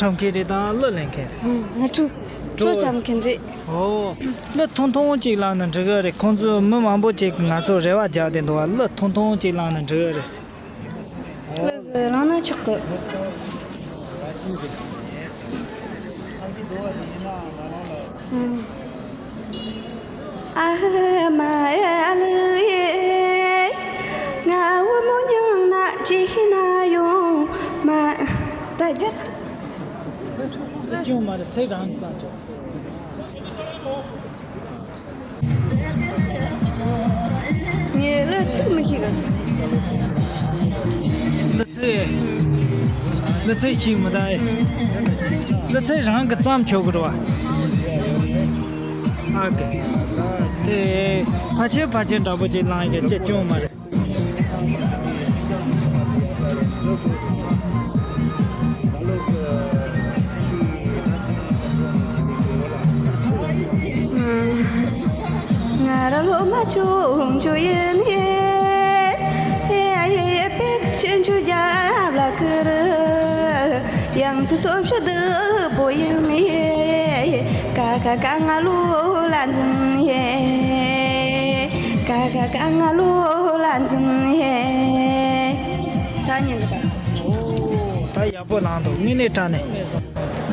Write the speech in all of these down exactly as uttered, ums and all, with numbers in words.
འཆམ་མཁན་རེད་དང་གླུ་ལེན་མཁན་རེད། ང་ཀྲོ། ཀྲོ། ཀྲོ་འཆམ་མཁན་རེད། ཨོ། གླུ་ཐུང་ཐུང་ཅིག་བླངས་ན་འགྲིག་གི་རེད། ཁོང་ཚོས་མི་མང་པོ་ཅིག་གིས་ང་ཚོར་རེ་བ་རྒྱག་བསྡད་འདུག་བ། གླུ་ཐུང་ཐུང་ཅིག་བླངས་ན་འགྲིག་གི་རེད། གླུ་ཟིག་བླངས་ན་ཆོག་གི། ཨང་། ཨ་ཧ་མ་ཨ་ལུ་ཡེ། ང་བུ་མོ་མྱངས་ན་ཅི་ན་ཡོང་མ། ད་རྒྱ་ད་ཅུང་མ་རེད། ཚེ་རང་ཙམ་ཅོག་ངས་གླུ་ཚིག་མི་ཤེས་གི། གླུ་ཚིག་གླུ་ཚིག་ཤེས་མི་ད་ཨེ། གླུ་ཚིག་རང་གི་བརྩམས་ཆོག་གི་རེད་བ། ཨ་ཀེ། དེ་ཕལ་ཆེར་ཕལ་ཆེར་འདྲ་པོ་ཅིག་བླངས་ཡོད་ཀྱི་ཅུང་མ་རེད། ང་རང་སློབ་མ་ཆུང་ཆུང་ཡིན་ཡེ། ཨེ་ཨ་ཡེ་ཡེ་པེ་ཁ་ཆེན་ཆུ་རྒྱབ་ལ་ཁུར། ཡང་སི་སོ་ཕྱི་དུ་པོ་ཡིན་ཡེ། ཀ་ཁ་ཀ་ང་ལོ་ལ་འཛིན་ཡེ། ཀ་ཁ་ཀ་ང་ལོ་ལ་འཛིན་ཡེ། ད་ཉན་གི་ད། ཨོ། ད་ཡག་པོ་བླངས་འདུག་དངོས་གནས་དྲང་གནས།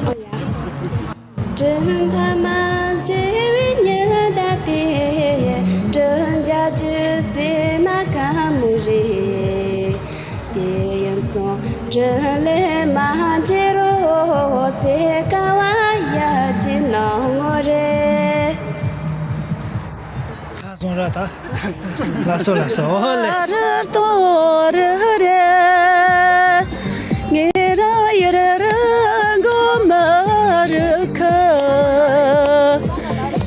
ཨོ་ཡ། དྲིན་ཕ་མ་བརྩེ་བའི་ཉི་ཟླ་དེ། དྲིན་འཇལ་རྒྱུ་ཟེར་ན་དཀའ་མོ་རེད། དེ་ཡིན་སོང་དྲིན་ལན་མ་འཇལ་རོགས་ཟེར་དཀའ་བ་ཡ་གཅིག་གནང་ངོ་རེད། ཚ་སོང་ར་ད། ལགས་སོ་ལགས་སོ། ཨོ་ལེ། རི་རི་རི་རི། ངེད་རང་ཡུལ་རི་མགོ་མི་རུ་ཁུ།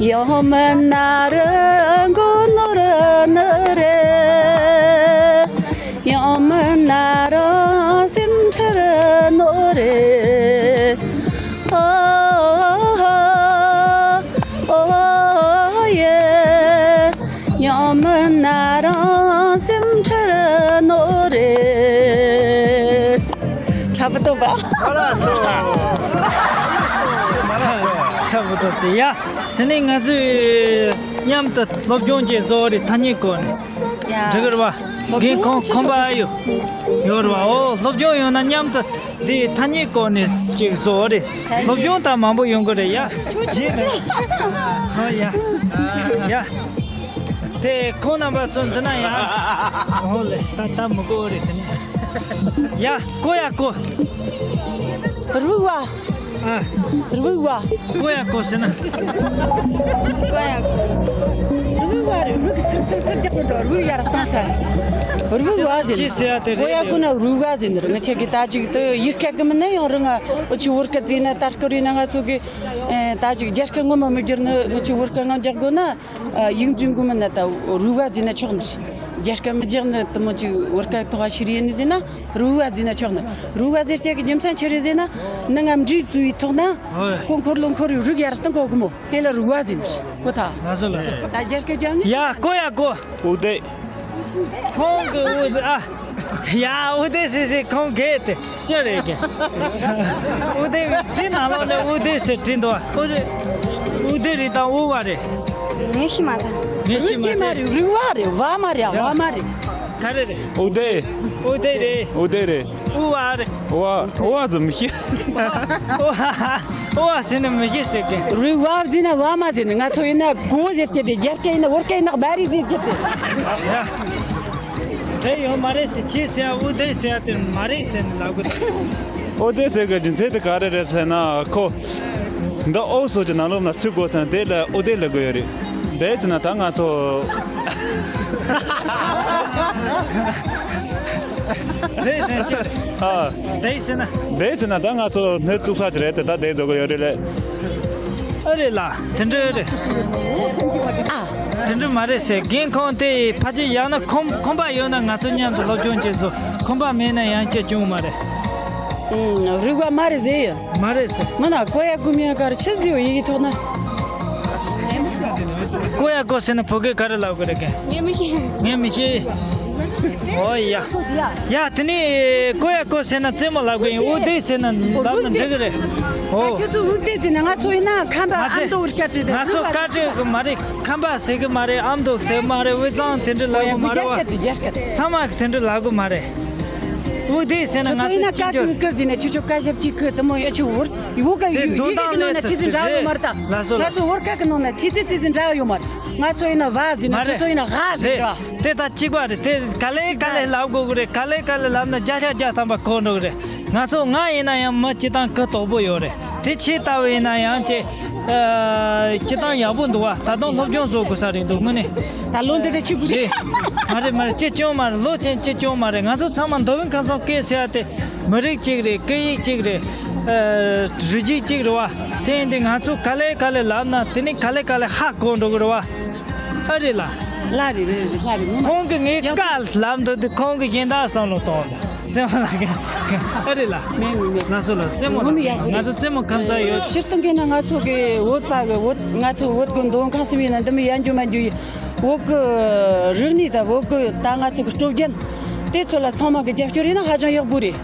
ཡང་མིན་ན་རི་མགོ་ནོར་ནི་རེད། ཡང་མིན་ན་རང་སེམས་ཁྲལ་ནོར་རེད། ཨོ་ཧོ། ཨོ་ཡེ། ཡང་མིན་ན་རང་སེམས་ཁྲལ་ནོར་རེད། འཁྲབ་སྟོན་པ། ཨ་ལ་སོ། འཁྲབ་སྟོན་ཟེར་ཡ། དེ་ནས་ང་ཚོས་མཉམ་དུ་སློབ་སྦྱོང་བྱེད་བཟོ་རེད། ཐ་སྙད་སྐོར་ནས། ཡ། འགྲིག་གི་རེད་བ། སློབ་སྦྱོང་རྒན་ཁོང་ཁོམ་པ་ཡོད་ཡོད་རེད་བ། ཨོ་སློབ་སྦྱོང་ཡོང་ན་མཉམ་དུ། འདི་ཐ་སྙད་སྐོར་ནས་ཅིག་བཟོ་རེད། སློབ་སྦྱོང་ད་མང་པོ་ཡོང་གི་རེད་ཡ། ཁྱོད་ཁྱོད་ཁྱོད། ཧོ་ཡ། ཡ། དེ་ཁོང་རྣམ་པ་ཚོ་འདི་ན་ཡ། ཧོ་ལེ་ད་ད་མི་གོ་རེད་དེ་ནི། ཡ་གོ་ཡ་གོ། རུས་པ། ཨ། རུས་པ། གོ་ཡ་གོ་ཟེར་ན། གོ་ཡ་གོ། རུས་པ་རེད། རུས་ཀྱི་སིར་སིར་སིར་རྒྱག་གི་འགྲོ། རུས་ཡར་གཏོང་ས། རུས་པ་ཟེར་ཅི་ཟེར་ཡ་དེ་རེད། གོ་ཡ་གོ་ན་རུས་པ་ཟེར་ནི་རེད། ང་ཆེ་གི་ད་ཅིག་ཏུ་ཡིག་སྐད་གི་མིན་ན་ཡང་རུང་ང་འུ་ཆུ་བོར་སྐད་ཟེར་ན་ད་སྐོར་ཡིན་ན་ང་ཚོ་གི་ད་ཅིག་རྒྱ་སྐད་ངོ་མ་མི་སྒྱུར་ནི་འུ་ཆུ་བོར་སྐད་ངང་རྒྱག་དགོས་ན། ཡིག་འབྲི་དགོས་མིན་ན་ད་རུས་པ་ཟེར་ན་ཆོག་ནི། རྒྱ་སྐད་མི་རྒྱག་ནི་དུ་མོ་ཅིག་བོར་སྐད་ཐོག་ཤི་རི་ཡིན་ནི་ཟེར་ན་རུས་པ་ཟེར་ན་ཆོག་ནི། རུས་པ་ཟེར་སྐད་གི་རྒྱུ་མཚན་ཆི་རེད་ཟེར་ན་ནི་ང་འབྲི་བཙུགས་ཡི་ཐོག་ན་ཁོ་འཁོར་ལོ་འཁོར་རི་རུག་ཡར་གཏོང་གོ་གི་མོ། དེ་ལ་རུས་པ་ཟེར་ནི། གོ་ཐལ། ལགས་སོ་ལགས་སོ། ད་རྒྱ་སྐད་རྒྱབ་ནི། ཡ་གོ་ཡ་གོ། འུ་དེ། ཁོང་གི་འུ་དེ་ཨ། ཡ་འུ་དེ་ཟེར་ཟེར་ཁོང་གེ་དེ་ཅི་རེད་གེ། འུ་དེ་དེ་ནང་ལོགས་ནས་འུ་དེ་ཟེར་བྲིས་འདུག་འུ་དེ། འུ་དེ་རེད་དང་འུ་བ་རེད། ངས་ཤི་མ་ཐལ། ངས་ཤི་མ་ཐལ། རུས་པ་རེད། བ་མ་རེད། བ་མ་རེད། ག་རེ་རེད། འུ་དེ། འུ་དེ་རེད། འུ་དེ་རེད། འུ་བ་རེད། འུ་བ། འུ་བ་ཙམ་ཤེས། འུ་བ། འུ་བ་ཟེར་ནི་མི་ཤེས་ཟེར་གི། རུས་པ་ཟེར་ན་བ་མ་ཟེར་ནི། ང་ཚོ་ཡིན་ན་གོ་ཟེར་གྱི་དེ། རྒྱ་སྐད་ཡིན་ན་བོད་སྐད་ཡིན་ན་བ་རི་ཟེར་གྱི་དེ། ཡ། འདྲེ་ཡོད་མ་རེད་ཟེར་ཁྱེད་ཟེར་ཡ། འུ་དེ་ཟེར་ཡ་དེ་མ་རེད་ཟེར་ནི་ལབ་གི་འདུག་འུ་དེ་ཟེར་གི་རྒྱུ་མཚན་དེ་ག་རེ་རེད་ཟེར་ན། ཁོ་འདི་འུ་སོགས་ཀྱི་ནང་ལོགས་ན་ཚུད་དགོས་ཟེར་ན་དེ་ལ་འུ་དེ་ལབ་གི་ཡོད་རེད། དེ་ཟེར་ན་ད་ང་ཚོ། དེ་ཟེར་ན་ཅི་རེད། ཨ། དེ་ཟེར་ན། དེ་ཟེར་ན་ད་ང་ཚོ་སྣེ་བཙུགས་ས་ཅིག་རེད་དེ། ད་དེ་འགྲོ་གི་ཡོད་རེད་ལེ། ཨ་རེད་ལ། དེ་འདྲ་རེད། ཨ། དེ་འདྲ་མ་རེད་ཟེར། རྒན་ཁོང་དེ་ཕལ་ཆེར་ཡང་ན་ཁོམ་ཁོམ་པ་ཡོད་ན་ང་ཚོ་མཉམ་དུ་སློབ་སྦྱོང་བྱེད་བཟོ། ཁོམ་པ་མེད་ན་ཡང་བྱེད་ཆོག་མ་རེད། ཨུམ། རུས་པ་མ་རེད་ཟེར་ཡོད། མ་རེད་ཟེར། མིན་ན་གོ་ཡ་གོ་མི་ཡ་ག་རེ་ཆི་ཟེར་ཡོད་ཡི་གེ་ཐོག་ན། གོ་ཡ་གོ་ཟེར་ན་བོད་སྐད་ག་རེ་ལབ་དགོས་རེད་གན། ངས་མི་ཤེས། ངས་མི་ཤེས། ཨོ་ཡ། ཡ་དེ་ནི་ཀོ་ཡ་ཀོ་ཟེར་ན་རྩེད་མོ་ལབ་གི་ཡིན། འུ་དེ་ཟེར་ན་ལབ་ན་འགྲིག་གི་རེད། ཨོ། ཁྱོད་ཚོ་འུ་དེ་ཟེར་ན་ང་ཚོ་ཡིན་ན་ཁམས་པ་ཨ་མདོ་བོར་སྐད་བྲིས་ཏེ་ང་ཚོ་བཀའ་དྲིན་གི་མ་རེད། ཁམས་པ་ཟེར་གི་མ་རེད། ཨ་མདོ་ཟེར་གི་མ་རེད། དབུས་གཙང་དེ་འདྲ་ལབ་གི་མ་རེད་བ། ཚང་མ་གི་དེ་འདྲ་ལབ་གི་མ་རེད། འུ་དེ་ཟེར་ན་ང་ཚོ་ཅི་འགྱུར། ཁྱོད་ཚོ་ཡིན་ན་བཀའ་དྲིན་གི་ཟེར་ན་ཁྱོད་ཚོ་བཀའ་ཞབས་ཀྱི་གི་དེ་མོ་ཡ་ཆུ་བོར་ཡོད་ག་ཡོད་གི་ནང་ན་ཐི་ཚི་འདྲ་ཡོད་མ་རེད་ད། ལ་སོ་ལ་ང་ཚོ་བོར་ཀ་གི་ནང་ན་ཐི་ཚི་ཐི་ཚི་འདྲ་ཡོད་མ་རེད། ང་ཚོ་ཡིན་ན་བ་ཟེར་ན་ཁྱོད་ཚོ་ཡིན་ན་ཧ་ཟེར་ར། དེ་ད་གཅིག་པ་རེད། དེ་ག་ལེ་ག་ལེ་ལབ་དགོས་གི་རེད། ག་ལེ་ག་ལེ་ལབ་ན་བརྒྱ་ཆ་བརྒྱ་ཐམ་པ་གོ་འགྲོ་གི་རེད། ང་ཚོ་ང་ཡིན་ན་ཡང་མི་སྤྱི་བཏང་གུ་དོག་པོ་ཡོད་རེད། དེ་ཁྱེད་ལྟ་བུ་ཡིན་ན་ཡང་ཅེ་སྤྱི་བཏང་ཡག་པོ་འདུག་བ། ད་དུང་སློབ་སྦྱོང་བཟོ་དགོས་ས་རེད་འདུག་དངོས་གནས། ད་ལོ་འདི་འདྲ་ཆེ་པོ་རེད། རེད། མ་རེད་མ་རེད། ཅི་སྐྱོན་མ་རེད། ལོ་ཆེན་ཅི་སྐྱོན་མ་རེད། ང་ཚོ་ཚང་མ་མདོ་དབུས་ཁམས་གསུམ་སྐད་ཟེར་ཡ་དེ་མི་རིགས་གཅིག་རེད། སྐད་ཡིག་གཅིག་རེད། ཨ། རུས་རྒྱུད་གཅིག་རེད་བ། དེ་ཡིན་དུས་ང་ཚོ་ག་ལེ་ག་ལེ་ལབ་ན་དེ་ནི་ག་ལེ་ག་ལེ་ཧ་གོ་འགྲོ་གི་རེད་བ། ཨ་རེད་ལ། ལ་རེད་རེད་རེད་ལ་རེད་ངོ་མ། ཁོང་གིས་ངའི་བཀའ་ལབ་འདུག་དུས་ཁོང་གིས་གཞན་དག་བསམ་བློ་གཏོང་འདུག་རྩེད་མོ་ལ་ག་ཨ་རེད་ལ། མེད་མེད་མེད། ལགས་སོ་ལགས་སོ། རྩེད་མོ་ངོ་མ་ཡག་པོ་རེད། ང་ཚོ་རྩེད་མོ་ཁམས་ཚ་ཡོད། སྤྱིར་བཏང་གི་ན་ང་ཚོ་གི་བོད་པ་གི་བོད་ང་ཚོ་བོད་གི་མདོ་ཁམས་གསུམ་ཡིན་ན་འདི་མི་ཡན་རྒྱུ་མ་རྒྱུ་ཡིན། བོད་གི་རིག་གནས་དང་བོད་གི་ད་ང་ཚོ་གི་སྲོལ་རྒྱུན་དེ་ཚོ་ལ་ཚང་མ་གི་རྒྱབ་སྐྱོར་ཡིན་ན་ཧ་ཅང་ཡག་པོ་རེད།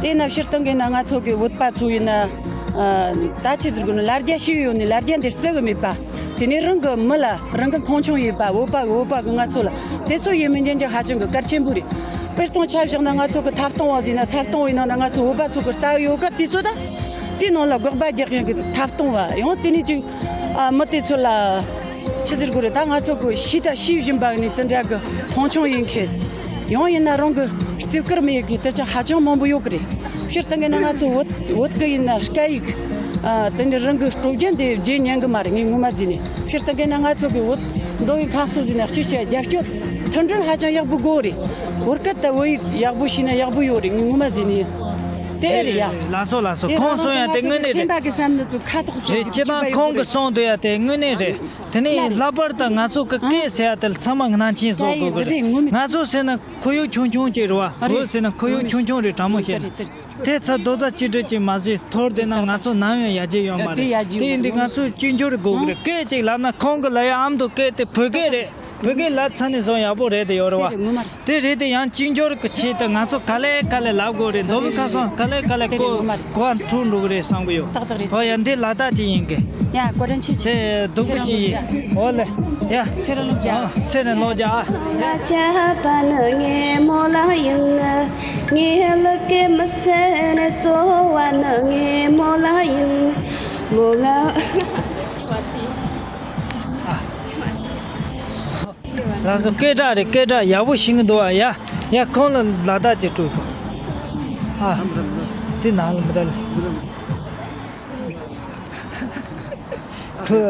དེ་ན་སྤྱིར་བཏང་གི་ན་ང་ཚོ་གི་བོད་པ་ཚོ་ཡིན་ན་ད་ཆི་ཟེར་དགོས་ན་ལ་རྒྱ་ཤི་ཡོད་ནི་ལ་རྒྱ་འདིར་བརྩི་གི་མེད་པ། དེ་ནས་རང་གི་མི་ལ་རང་གི་མཐོང་ཆུང་ཡོད་པ། བོད་པ་གི་བོད་པ་གི་ང་ཚོ་ལ་དེ་ཚོ་ཡིན་མིན་རྒྱན་ཆ་ཧ་ཅང་གི་གལ་ཆེན་པོ་རེད། དཔེར་སྟོན་ཆ་བཞག་ན་ང་ཚོ་གི་ཐབ་སྟོང་བ་ཟེར་ན་ཐབ་སྟོང་བའི་ནང་ན་ང་ཚོ་བོད་པ་ཚོ་གི་ལྟ་བ་ཡོད་ག་དེ་ཚོ་ད་དེ་ནང་ལ་དགག་པ་རྒྱག་མཁན་གི་ཐབ་སྟོང་བ་ཡང་དེ་ནས་ཅིག་ཨ་མི་དེ་ཚོ་ལ་ཆི་ཟེར་དགོས་རེད། ད་ང་ཚོ་གི་ཤི་ད་ཤི་བཞིན་པ་ནི་དེ་འདྲ་གི་མཐོང་ཆུང་ཡིན་མཁན། ཡང་ཡིན་ན་རང་གི་རྩིབ་ཀར་མི་ཡོད་མཁན་དེ་ཚོ་ཧ་ཅང་མང་པོ་ཡོད་གི་རེད། སྤྱིར་བཏང་གི་ན་ང་ཚོ་བོད་བོད་སྐད་ཡིན་ན་སྐད་ཡིག་ཨ་དེ་འདྲ་རང་གི་སྲོལ་རྒྱུན་དེ་བརྗེད་ཉན་གི་མ་རེད། ངས་ངོ་མ་བརྗེད་ནས་སྤྱིར་བཏང་གི་ན་ང་ཚོ་གི་བོད་མདོ་དབུས་ཁམས་གསུམ་ཟེར་ན་གཅིག་བྱས་རྒྱབ་སྐྱོར་མཐུན་སྒྲིལ་ཧ་ཅང་ཡག་པོ་དགོས་རེད། བོད་སྐད་དང་བོད་ཡིག་ཡག་པོ་ཤེས་ན་ཡག་པོ་ཡོད་རེད། ངས་ངོ་མ་བརྗེད་ནས་ཡིན། དེ་རེད་ཡ། ལགས་སོ་ལགས་སོ། དེ་ཁོང་གསུང་ཡ་དེ་དངོས་གནས་རེད། སེམས་པ་གི་བསམ་བློ་ཚོ་ཁ་དོག་སོགས་རེད། སྤྱི་བཏང་ཁོང་གི་གསུང་འདུག་ཡ་དེ་དངོས་གནས་རེད། དེ་ནས་ལྷག་པར་དུ་ང་ཚོ་གི་སྐད་ཟེར་ཡ་དེ་ཚང་མ་གི་ནང་ཆེན་བཟོ་དགོས་གི་རེད། ང་ཚོ་ཟེར་ན་ཁོར་ཡུག་ཆུང་ཆུང་ཅིག་རེད་བ། བོད་ཟེར་ན་ཁོར་ཡུག་ཆུང་ཆུང་རེད། དྲང་མོ་བཤད་ན། དེ་ཚོ་རྡོག་རྩ་གཅིག་སྒྲིལ་ཅིག་མ་བཟོས་ཐོར་བསྡད་ན་ང་ཚོ་ནམ་ཡང་ཡར་རྒྱས་ཡོད་མ་རེད། དེ་ཡིན་དུས་ང་ཚོས་གཅིག་གྱུར་དགོས་གི་རེད། སྐད་ཅིག་ལབ་ན་ཁོང་གི་ལབ་ཡ་ཨ་མདོ་སྐད་དེ་བོད་སྐད་རེད། བོད་སྐད་ལབ་ཚར་ནས་བཟུང་ཡག་པོ་རེད་དེ་ཡོད་རེད་བ། དེ་རེད་དེ་ཡང་གཅིག་གྱུར་གི་ཆེད་དུ་ང་ཚོ་ག་ལེ་ག་ལེ་ལབ་དགོས་རེད། མདོ་དབུས་ཁམས་གསུམ་ག་ལེ་ག་ལེ་གོ་གོ་བ་འཕྲོད་འགྲོ་གི་རེད་བསམ་གི་ཡོད། ཏག་ཏག་རེད། ཨོ་ཡ་འདི་ལ་དྭགས་ཅིག་ཡིན་གི། ཡ་བཀའ་དྲིན་ཆེ་ཆེ། དེ་སྡུག་པོ་ཅིག་ཡིན། ཨོ་ལེ། ཡ། ཚེ་རིང་ལོ་བརྒྱ། ཨ། ཚེ་རིང་ལོ་བརྒྱ། ཨ། ལ་ཆ་པ་ནི་ངའི་མོ་ལ་ཡིན། ངའི་ལུག་གི་མི་སེར་ནི་གཙོ་བ་ནི་ངའི་མོ་ལ་ཡིན། མོ་ལ། ལགས་སོ། སྐད་གྲགས་རེད། སྐད་གྲགས་ཡག་པོ་ཤེས་ཀྱི་འདུག་ཨ། ཡ། ཡ་ཁོང་ལ་ལ་དྭགས་ཅིག་སྤྲོད་ཤོག་ཨ། དེ་ནང་ལ་མི་ལྟ་ལ། ཁོ།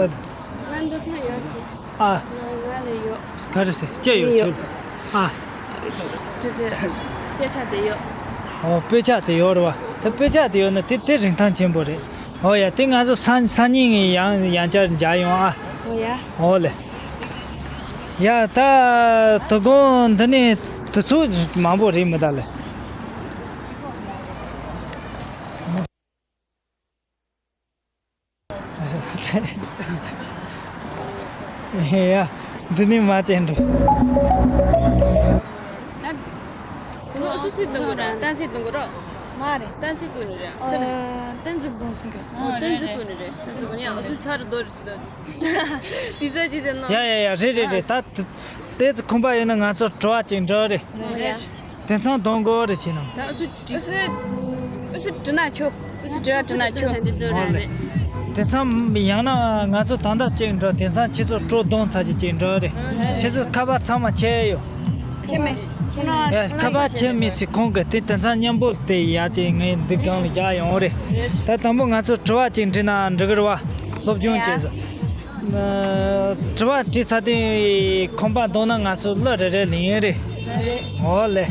ང་འདུག་སེ་ཡོད་དེ། ཨ། ང་ང་ལ་ཡོད། ག་རེ་ཟེར་སྐྱེ་ཡོད་ཡོད། ཁྱོད། ཨ། དེ་དེ། དཔེ་ཆ་དེ་ཡོད། ཨོ་དཔེ་ཆ་དེ་ཡོད་རེད་བ། ད་དཔེ་ཆ་དེ་ཡོད་ན་དེ་དེ་རིན་ཐང་ཆེན་པོ་རེད། ཨོ་ཡ། དེ་ང་ཚོ་སང་སང་ཉིན་ཡང་ཡང་བསྐྱར་མཇལ་ཡོང་ཨ། ཨོ་ཡ། ཨོ་ལེ། ཡ་ད་དོ་དགོང་འདི་ནས་དུས་ཚོད་མང་པོ་རེད་མི་ད་ལེ། ཡ། འདི་ནི་མ་བྱས་འགྲོ། ད་དུ་མ་སུ་སུ་གཏོང་དགོས་ར། གཏན་ཚིགས་གཏོང་དགོས་ར། མ་རེད། གཏན་ཚིགས་གཏོང་ནི་རེད། ཨ། གཏན་ཚིགས་གཏོང་སོང་གི། ཨ། གཏན་ཚིགས་གཏོང་ནི་རེད། གཏན་ཚིགས་གཏོང་ནི་ཡ། ཨ་སུ་ཚར་རེ་རྡོ་རེ་ཅི་ད། དེ་ཚོ་ཅི་ཟེར་ནོ། ཡ་ཡ་ཡ། རེད་རེད་རེད། ད་དེ་ཚོ་ཁོམ་པ་ཡོད་ན་ང་ཚོ་དྲི་བ་ཅིག་འདྲི་རེད། རེད། དེང་སང་གཏོང་དགོས་རེད་བྱས་ན། ད་ཨུ་ཚུ་ཨུ་ཚུ་ཨུ་ཚུ་དྲི་ན་ཆོག་ཨུ་ཚུ་དྲི་བ་དྲི་ན་ཆོག་ཨོ་ལེ། དེང་སང་ཡང་ན་ང་ཚོ་ད་ལྟ་ཅིག་འགྲོ། དེང་སང་ཁྱེད་ཚོ་སྤྲོ་བསྡོམས་ཚར་གྱི་ཅིག་འགྲོ་རེད། ཁྱེད་ཚོ་ཁ་པར་ཚང་མ་ཁྱེར་ཡོད། ཁྱེར་མེད། ཁྱེར་མེད། ཡ་ཁ་པར་ཁྱེར་མེད་ཟེར། ཁོང་གིས་དེ་དེང་སང་མཉམ་པོ་དེ་ཡ་ཅིག་ངས་འདི་སྒང་ལ་བཞག་ཡོང་རེད། ད་དང་པོ་ང་ཚོ་དྲི་བ་ཅིག་འདྲི་ན་འགྲིག་གི་རེད་བ། སློབ་སྦྱོང་བྱས་སོ། ཨ། དྲི་བ་དྲིས་ཚར་དུས་ཁོམ་པ་འདུག་ན་ང་ཚོ་གླུ་རེ་རེ་ལེན་ཡིན་རེད། རེད། ཨོ་ལེ།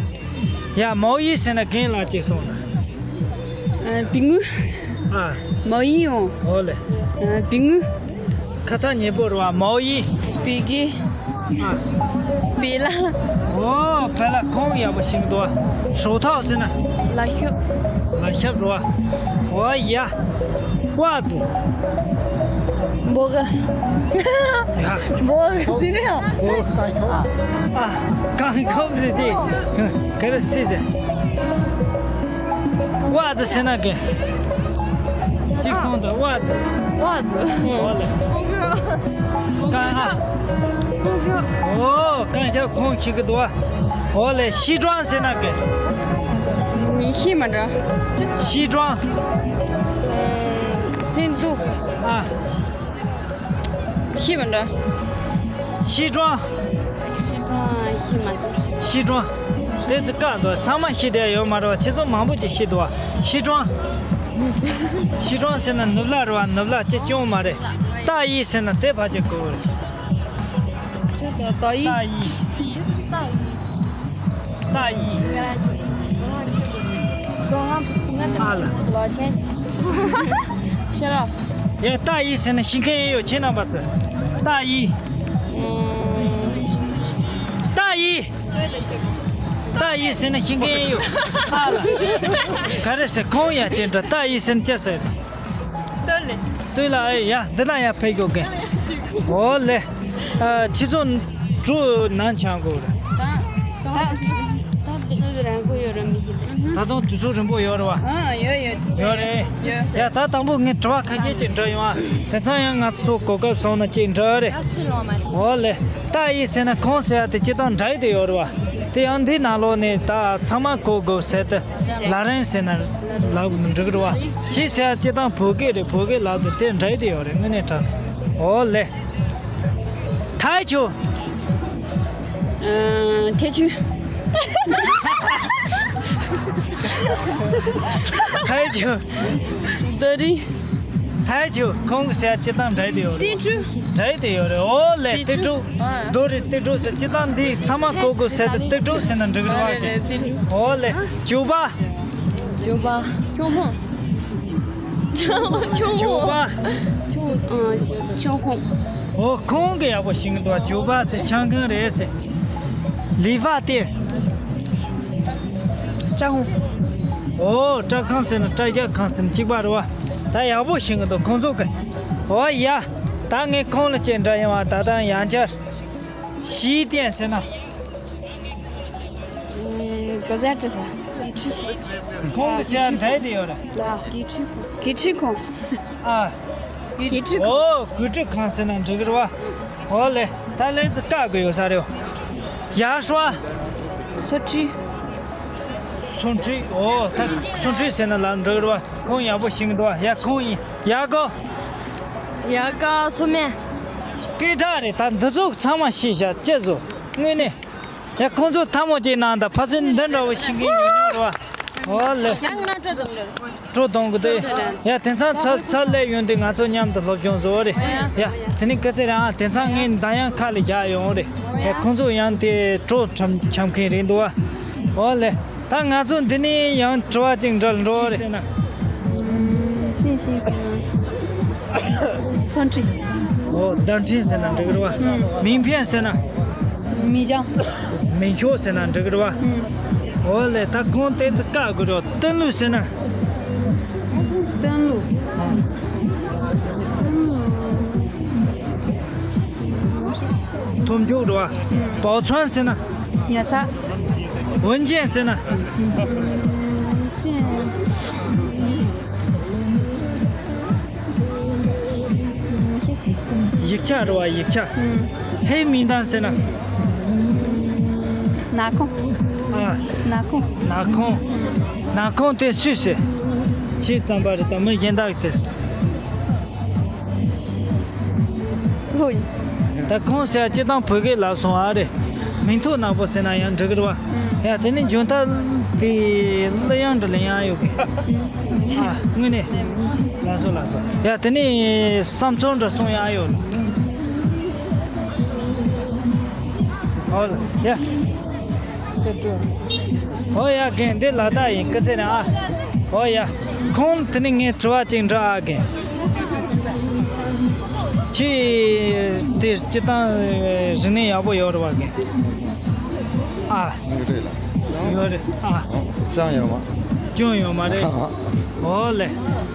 ཡ་མའོ་ཡི་ཟེར་ན་རྒན་ལགས་ཅིག་སོང་ན། ཨ། བི་ངུ། ཨ། མའོ་ཡི་འོང་། ཨོ་ལེ། ཨ། བི་ངུ། ཁ་ཐག་ཉེ་པོ་རེད་བ། མའོ་ཡི། བི་གི། ཨ། བི་ལ། ཨོ་བི་ལ། ཁོང་ཡག་པོ་ཤེས་འདུག་བ། ཧྲོ་ཐའོ་ཟེར་ན། ལ་ཤོབ། ལ་ཤོབ་རེད་བ། ཨོ་ཡ། ཝ་ཙི། འབོ་གི། ཡ། འབོ་གི་ཟེར་རེད། འབོ། ཨ། རྐང་ཁོག་ཟེར་དེ། ག་རེ་ཟེར་ཟེར། ཝ་ཙི་ཟེར་ན་གི། གཅིག་སོང་དང་ཝ་ཙི། ཝ་ཙི། འོ་ལེ། རྐང་ཨ། ཀོང་ཤོ། འོ། རྐང་ཤོ་ཁོང་ཤི་གི་འདུག་བ། འོ་ལེ། ཤི་ཀྲང་ཟེར་ན་གི། ཤི་མ་འདྲ། ཤི་ཀྲང་། སིན་དུ། ཨ། ཤི་མ་འདྲ། ཤི་ཀྲང་། ཤི་ཀྲང་། ཤི་མ་འདྲ། ཤི་ཀྲང་། དེ་ཚོ་བཀག་འདུག་ཚང་མ་ཤི་བསྡད་ཡོད་མ་རེད་བ། ཁྱེད་ཚོ་མང་པོ་ཅིག་ཤི་འདུག་བ། ཤི་ཀྲང་། ཤི་ཀྲང་ཟེར་ན་ནུབ་ལ་རེད་བ། ནུབ་ལ་ཅི་སྐྱོང་མ་རེད། ཏ་ཡི་ཟེར་ན་དེ་ཕ་ཅིག་གོ་རེད། ཏ་ཡི། ཏ་ཡི། ཏ་ཡི། ཨ་ལ། ལ་ཆེན། ཁྱེད་རང་། ཡ། ཏ་ཡི་ཟེར་ན་ཤེས་མཁན་ཡོད། ཁྱེད་རྣམ་པ་ཚོ། ཏ་ཡི། ཏ་ཡི། ཏ་ཡི་ཟེར་ན་ཤེས་མཁན་ཡོད། ཨ་ལ། ག་རེ་ཟེར། ཁོང་ཡ་ཅན་འདྲ། ཏ་ཡི་ཟེར་ན་ཅི་ཟེར། ལྟོས་ལེ། ལྟོས་ལ། ཨེ་ཡ། འདི་ན་ཡ་ཕེབས་ཡོད་གི། འོ་ལེ། ཨ། ཁྱེད་ཚོ་གྲོ་ནང་ཆང་གོ་རེད། ད་ད་ད་དུས་ཚོད་རིང་པོ་ཡོད་རེད་མི་ཤེས་ཏེ། ད་དུང་དུས་ཚོད་རིང་པོ་ཡོད་རེད་བ། ཨ། ཡོད་ཡོད། དུས་ཚོད་ཡོད་རེད། ཡོད། ཡ། ད་དང་པོ་ངས་དྲི་བ་ཁ་ཤས་ཅིག་འདྲི་ཡོང་ཨ། དེ་ཚང་ཡང་ང་ཚོ་གོ་སྐབས་སོང་ན་ཅིག་འདྲི་རེད། ཨ། སུ་ལོང་མ་རེད། འོ་ལེ། ཏ་ཡི་ཟེར་ན་ཁོང་ཟེར་ཡ་དེ་སྤྱིར་བཏང་འདྲ་ཡི་དེ་ཡོད་རེད་བ། དེ་ཡང་འདི་ནང་ལོགས་ནས་ད་ཚང་མ་གོ་དགོས་ཟེར་ཏེ། ལ་རན་ཟེར་ན་ལབ་འགྲིག་རེད་བ། ཅི་ཟེར་ཡ་སྤྱིར་བཏང་བོད་སྐད་རེད། བོད་སྐད་ལབ་དེ་དེ་འདྲ་ཡི་དེ་ཡོད་རེད། དངོས་གནས་དྲང་། འོ་ལེ། ཐའི་ཆུ། ཨ། ཐའི་ཆུ། ཐའི་ཆུ། དོ་རི། ཐའི་ཆུ། ཁོང་གི་ཟེར་ཡ་སྤྱིར་བཏང་འདྲ་ཡི་དེ་ཡོད་རེད། ཏི་ཀྲུ། འདྲ་ཡི་དེ་ཡོད་རེད། འོ་ལེ། ཏི་ཀྲུ། ཏི་ཀྲུ། ཨ། དོ་རི། ཏི་ཀྲུ་ཟེར་སྤྱིར་བཏང་འདི་ཚང་མ་གོ་དགོས་ཟེར་ཏེ་ཏི་ཀྲུ་ཟེར་ན་འགྲིག་རེད་བ། ཨ་རེད་རེད། ཏི་ཀྲུ། འོ་ལེ། ཨ། ཇོ་བ། ཇོ་བ། ཆོ་མོ། ཆོ་མོ། ཇོ་བ། ཆོ། ཨ། ཆོ་ཁོང་། འོ། ཁོང་གི་ཡག་པོ་ཤེས་ཀྱི་འདུག་ཇོ་བ་ཟེར་ཆང་ཁང་རེད་ཟེར། ལི་ཧྥ་ཏེ། ཀྲ་ཧུང་། འོ། ཀྲ་ཁང་ཟེར་ན་ཀྲ་རྒྱ་ཁང་ཟེར་ན་གཅིག་པ་རེད་བ། ད་ཡག་པོ་ཤེས་ཀྱི་འདུག་ཁོང་ཚོ་གི། འོ་ཡ། ད་ངས་ཁོང་ལ་ཅིག་འདྲི་ཡོང་བ། ད་ལྟ་ཡང་བསྐྱར། ཞི་ཏན་ཟེར་ན། ཨུམ། གོ་ས་ཅི་ས། ཁོང་གི་ཟེར་ཡ་འདྲ་ཡི་དེ་ཡོད་རེད། ལ། དགེ་ཁྲི་ཁོང་། ཨ། དགེ་ཁྲི་ཁོང་། འོ། དགེ་ཁྲི་ཁང་ཟེར་ན་འགྲིག་གི་རེད་བ། འོ་ལེ། ད་ལན་ཙི་བཀག་གི་ཡོད་ས་རེད། ཡར་ཧྲོ། སོ་ཁྲི། སོ་ཁྲི། འོ། ད་སོ་ཁྲི་ཟེར་ན་ལ་འགྲིག་གི་རེད་བ། ཁོང་ཡག་པོ་ཤེས་ཀྱི་འདུག་བ། ཡ། ཁོང་ཡིན། ཡ་གོ། ཡ་ག་སོ་མེ། སྐད་གྲགས་རེད། ད་འདི་ཚོ་ཚང་མ་ཤེས་བཞག་ཅེས་བཟོ། དངོས་གནས། ཡ། ཁོང་ཚོ་ཐལ་མོ་སྦྱར་གནང་དང་། ཕ་ཚན་འདི་འདྲ་བོ་ཤེས་མཁན་ཡོད་མྱོང་རེད་བ། འོ་ལེ། ཡང་ང་རང་སྤྲོ་གཏོང་རེད། སྤྲོ་གཏོང་གི་འདུག་ཡ། དེང་སང་ཚར་ཚར་སླེབས་ཡོང་དུས་ང་ཚོ་མཉམ་དུ་སློབ་སྦྱོང་བཟོ་བ་རེད། ཡ། དེ་ནི་སྐུ་ཚེ་རིང་། དེང་སང་ངས་མདའ་ཡང་ཁ་ལ་བཞག་ཡོང་རེད། ཡ། ཁོང་ཚོ་ཡང་དེ་སྤྲོ་འཆམ་འཆམ་མཁན་རེད་འདུག་བ། འོ་ལེ། ད་ང་ཚོ་འདི་ནས་ཡང་དྲི་བ་ཅིག་འདྲི་འགྲོ་རེད། ཤིང་ཤིང་ཟེར་ན། སོན་ཁྲི། འོ། བརྡ་འཕྲིན་ཟེར་ན་འགྲིག་རེད་བ། མིང་འཕེན་ཟེར་ན། མིང་བྱང་། མིང་ཤོག་ཟེར་ན་འགྲིག་རེད་བ། འོ་ལེ། ད་ཁོང་དེ་ཚོ་བཀག་དགོས་རེད། ཏན་ལུ་ཟེར་ན། ཏན་ལུ། ཏན་ལུ། མཐོ་མཇུག་རེད་བ། པའོ་ཚན་ཟེར་ན། ཡ་ཚ། ཝུན་ཅན་ཟེར་ན། ཅན། ཡིག་ཆ་རེད་བ། ཡིག་ཆ། ཧེ་མིང་དང་ཟེར་ན། ན་ཁོང་། ཨ། ན་ཁོང་། ན་ཁོང་། ན་ཁོང་དེ་སུས་ཟེར། ཁྱེད་ཙམ་པ་རེད། ད་མི་གཞན་དག་དེ། ཁོ་ཡིན། ད་ཁོང་ཟེར་སྤྱིར་བཏང་བོད་སྐད་ལབ་སོང་ཨ་རེད། མིང་ཐོ་ནག་པོ་ཟེར་ན་ཡང་འགྲིག་གི་རེད་བ། ཡ། དེ་ནི་འཇོན་ཐང་གི་གླུ་དབྱངས་འདྲ་ལེན་ཡག་ཡོད་གི། ཨ། དངོས་གནས། ལགས་སོ། ལགས་སོ། ཡ། དེ་ནི་བསམ་ཚུལ་འདྲ་གསུང་ཡག་ཡོད་ལ། ཨོ་ལ། ཡ། འོ་ཡ། རྒན་འདི་ལ་དྭགས་ཡིན། སྐུ་ཚེ་རིང་ཨ། འོ་ཡ། ཁོང་དེ་ནི་ངས་དྲི་བ་ཅིག་འདྲི་ཨ། རྒན། ཁྱེད་དེ་སྤྱིར་བཏང་རིག་གནས་ཡག་པོ་ཡོད་རེད་བ། རྒན། ཨ། ཡོད་རེད་ལ། ཡོད་རེད་ཨ། ཅང་ཡོད་མ། ཅུང་ཡོད་མ་རེད། འོ་ལེ།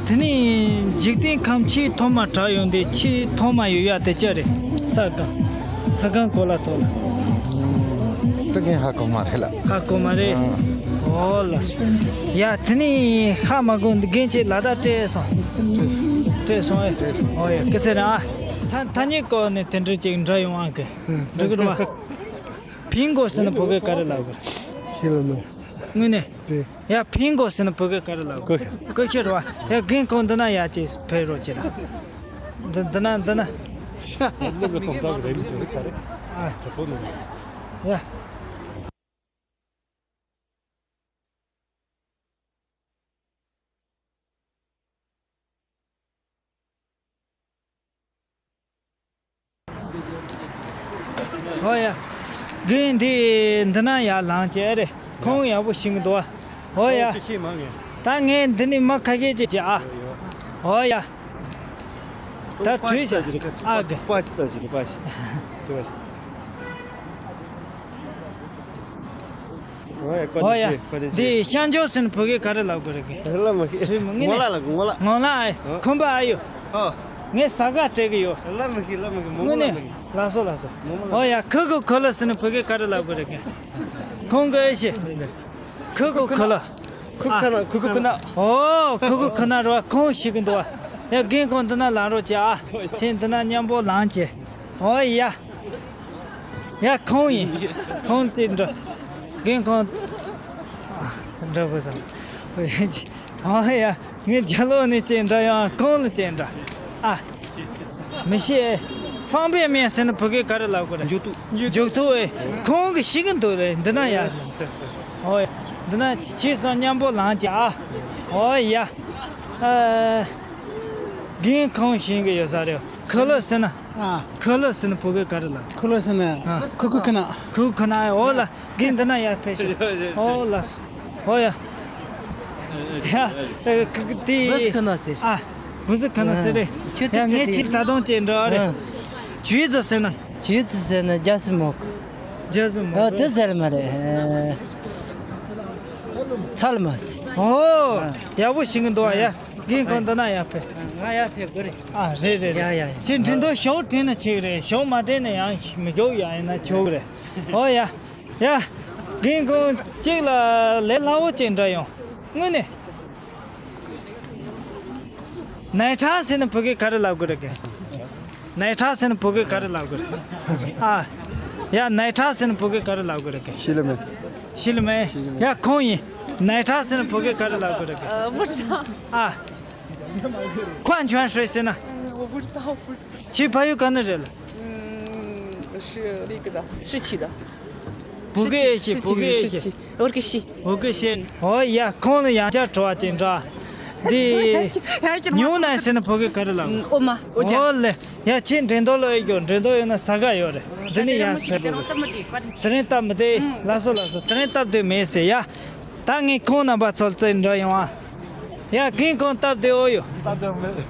དེ་ནི་ འཇིག་རྟེན་ཁམས་ཆེས་ཐོག་མ་གྲགས་ཡོང་དེ་ཆེས་ཐོག་མ་ཡོད་ཡ་དེ་ཅི་རེད། ས་སྒང་། ས་སྒང་གོ་ལ་ཐོག་ལ། ད་ངས་ཧ་གོ་མ་རེད་ལ། ཧ་གོ་མ་རེད། ཨ། ཨོ་ལ། ཡ་དེ་ནི་ཧ་མ་གོ་འདི་རྒན་ཆེ་ལ་ད་སྤྲད་སོང་། སྤྲད་སོང་ཨེ། སྤྲད་སོང་། ཨོ་ཡ་སྐུ་ཚེ་རིང་ཨ། ད་ཐ་སྙད་སྐོར་ནས་དེ་འདྲ་ཅིག་འདྲ་ཡོང་ཨ་གི། འགྲིག་གི་རེད་བ། ཕིང་གོ་ཟེར་ན་བོད་སྐད་ག་རེ་ལབ་གི། ཤེས་ལ་མེད། དངོས་གནས། དེ། ཡ་ཕིང་གོ་ཟེར་ན་བོད་སྐད་ག་རེ་ལབ་གི། ཀུ་ཤུ། ཀུ་ཤུ་རེད་བ། ཡ་རྒན་ཁོང་འདི་ན་ཡ་ཅིག་ཕེབས་རོགས་བྱེད་ད། འདི་འདི་ན་འདི་ན། ཤ། སློབ་གི་སྟོང་ཕྲག་གི་རེད་མི་ཟེར་ག་རེ། ཨ། གྲོགས་པོ་ནི། ཡ། ཨོ་ཡ། རྒན་འདི་འདི་ན་ཡར་ལངས་བྱས་རེད། ཁོང་ཡག་པོ་ཤེས་ཀྱི་འདུག་ཨ། ཨོ་ཡ། ཁོང་ཅི་ཤེས་མང་ངེ། ད་ངས་འདི་ནས་མ་ཁ་ཤས་ཅིག་བྱས་ཨ། ཨོ་ཡ། ད་བྲིས་བྱ་ཨ་གི། པ་ཅི་པ་ཅི་པ་ཅི། ཨོ་ཡ། ཨོ་ཡ། འདི་ཤང་ཇོ་ཟེར་ན་བོད་སྐད་ག་རེ་ལབ་དགོས་རེད་གི། ལབ་མ་ཤེས། ངོ་ལ་ལ་ངོ་ལ། ངོ་ལ་ཨེ། ཨོ། ཁོམ་པ་ཨ་ཡོ། ཨོ། ངས་ཟ་ཁང་སྤྲད་གི་ཡོད། ལབ་མ་ཤེས་ལབ་མ་ཤེས་མོ་ངོ་ལ་ལ། ལགས་སོ་ལགས་སོ། ཨོ་ཡ་ཁུ་ཁུ་ཁུ་ལ་ཟེར་ན་བོད་སྐད་ག་རེ་ལབ་དགོས་རེད་གི། ཁོང་གི་ཨེ་ཤེས། ཁུ་ཁུ་ཁུ་ལ། ཁུ་ཁུ་ཁུ་ན། ཁུ་ཁུ་ཁུ་ན། ཨོ་ཁུ་ཁུ་ཁུ་ན་རོ་ཁོང་ཤེས་གི་འདུག་ཨ། ཡ་རྒན་ཁོང་འདི་ན་ལངས་རོགས་བྱེད་ཨ། ཁྱེད་འདི་ན་མཉམ་པོ་ལངས་བྱེད། ཨོ་ཡ། ཡ་ཁོང་ཡིན། ཁོང་ཅིག་འགྲོ། རྒན་ཁོང་། འགྲོ་དགོས་སམ། ཨོ་ཡ། ངས་རྒྱ་ལོག་ནས་ཅིག་འདྲ་ཡང་ཁོང་ལ་ཅིག་འདྲ། ཨ། མི་ཤེས། 方便面 ཟེར་ན་བོད་སྐད་ག་རེ་ལབ་དགོས་རེད། མཇུག་ཐུག་མཇུག་ཐུག་ཨེ། ཁོང་གི་ཤེས་ཀྱི་འདུག་རེད་འདི་ན་ཡ། ཨོ་ཡ། འདི་ན་ཁྱེད་ཚོ་མཉམ་པོ་ལངས་ཀྱི་ཨ། ཨོ་ཡ། ཨ། རྒན་ཁོང་ཤེས་ཀྱི་ཡོད་ས་རེད། ཁུ་ལུ་ཟེར་ན། ཨ། ཁུ་ལུ་ཟེར་ན་བོད་སྐད་ག་རེ་ལབ། ཁུ་ལུ་ཟེར་ན། ཨ། ཁུ་ཁུ་ཁུ་ན། ཁུ་ཁུ་ཁུ་ན་ཨོ་ལ། རྒན་འདི་ན་ཡར་ཕེབས་ཤོག་ཨོ་ལགས་སོ། ཨོ་ཡ། ཡ། ཨེ་ཁུ་ཁུ་དེ། བུ་ཟི་ཁུ་ན་ཟེར། ཨ། བུ་ཟི་ཁུ་ན་ཟེར་རེད། ཁྱོད་ཡ་ངས་ཁྱེད་ད་དུང་ཅིག་འདྲི་ཨ་རེད། ཨ། ཇུས་ཙི་ཟེར་ན། ཇུས་ཙི་ཟེར་ན་རྒྱ་སི་མོག་རྒྱ་སི་མོག་ཨ་དེ་ཟེར་མ་རེད། ཚལ་མ་ཟེར། ཨོ། ཡག་པོ་ཞིག་གི་འདུག་ཨ་ཡ། རྒན་ཁོང་འདི་ན་ཡར་ཕེབས། ང་ཡར་ཕེབས་དགོས་རེད། ཨ་རེད་རེད་ཡ་ཡ་རེད། ཡ། ཁྱེད་འགྲན་བསྡུར་ཞོག་དྲན་ན་ཆེག་རེད། ཞོག་མ་དྲན་ན་ཡང་མི་ཞོག་ཡ་ཡིན་ན་ཆོག་རེད། ཨོ་ཡ། ཡ། རྒན་ཁོང་གཅིག་ལ་ལས་སླ་བོ་ཅིག་འདྲ་ཡོང་། དངོས་གནས། ནའི་ཁྲ་ཟེར་ན་བོད་སྐད་ག་རེ་ལབ་དགོས་རེད་གི། ནའི་ཁྲ་ཟེར་ན་བོད་སྐད་ག་རེ་ལབ་དགོས་རེད། ཨ། ཡ་ནའི་ཁྲ་ཟེར་ན་བོད་སྐད་ག་རེ་ལབ་དགོས་རེད་གི། ཤེས་ལ་མེད། ཤེས་ལ་མེད། ཤེས་ལ་མེད། ཡ་ཁོང་ཡིན། ནའི་ཁྲ་ཟེར་ན་བོད་སྐད་ག་རེ་ལབ་དགོས་རེད་གི། ཨ། མུར་ས། ཨ། 矿泉水 ཟེར་ན། 我不知道，我不知道。 ཁྱེད་ཕ་ཡུལ་ག་ནས་རེད་ལ། 嗯，是那个的，市区的。 བོད་སྐད་ཤེས། 市区， བོད་སྐད་ཤེས། 市区。 我给洗。 བོད་སྐད་ཤེས། ཨོ་ཡ་ཁོང་ལ་ཡང་བསྐྱར་དྲི་བ་ཅིག་འདྲ། འདི། ཉུང་ན་ཟེར་ན་བོད་སྐད་ག་རེ་ལབ། 嗯，我吗？我讲。 ཨོ་ལེ། ཡ་ཁྱེད་འགྲན་བསྡུར་ལ་ཨེ་ཡོད། འགྲན་བསྡུར་ཡོད་ན་ཟ་ཁང་ཡོད་རེད། འདི་ནས་ཡར་ཕེབས་དགོས། དེ་རིང་སྟབས་མི་བདེ། ལགས་སོ་ལགས་སོ། དེ་རིང་སྟབས་བདེ་མེད་ཟེར་ཡ། ད་ངས་ཁོང་རྣམ་པ་ཚོར་རྩེད་འགྲོ་ཡོང་ཨ། ཡ་རྒན་ཁོང་སྟབས་བདེ་འོ་ཡོད། སྟབས་བདེ་མེད།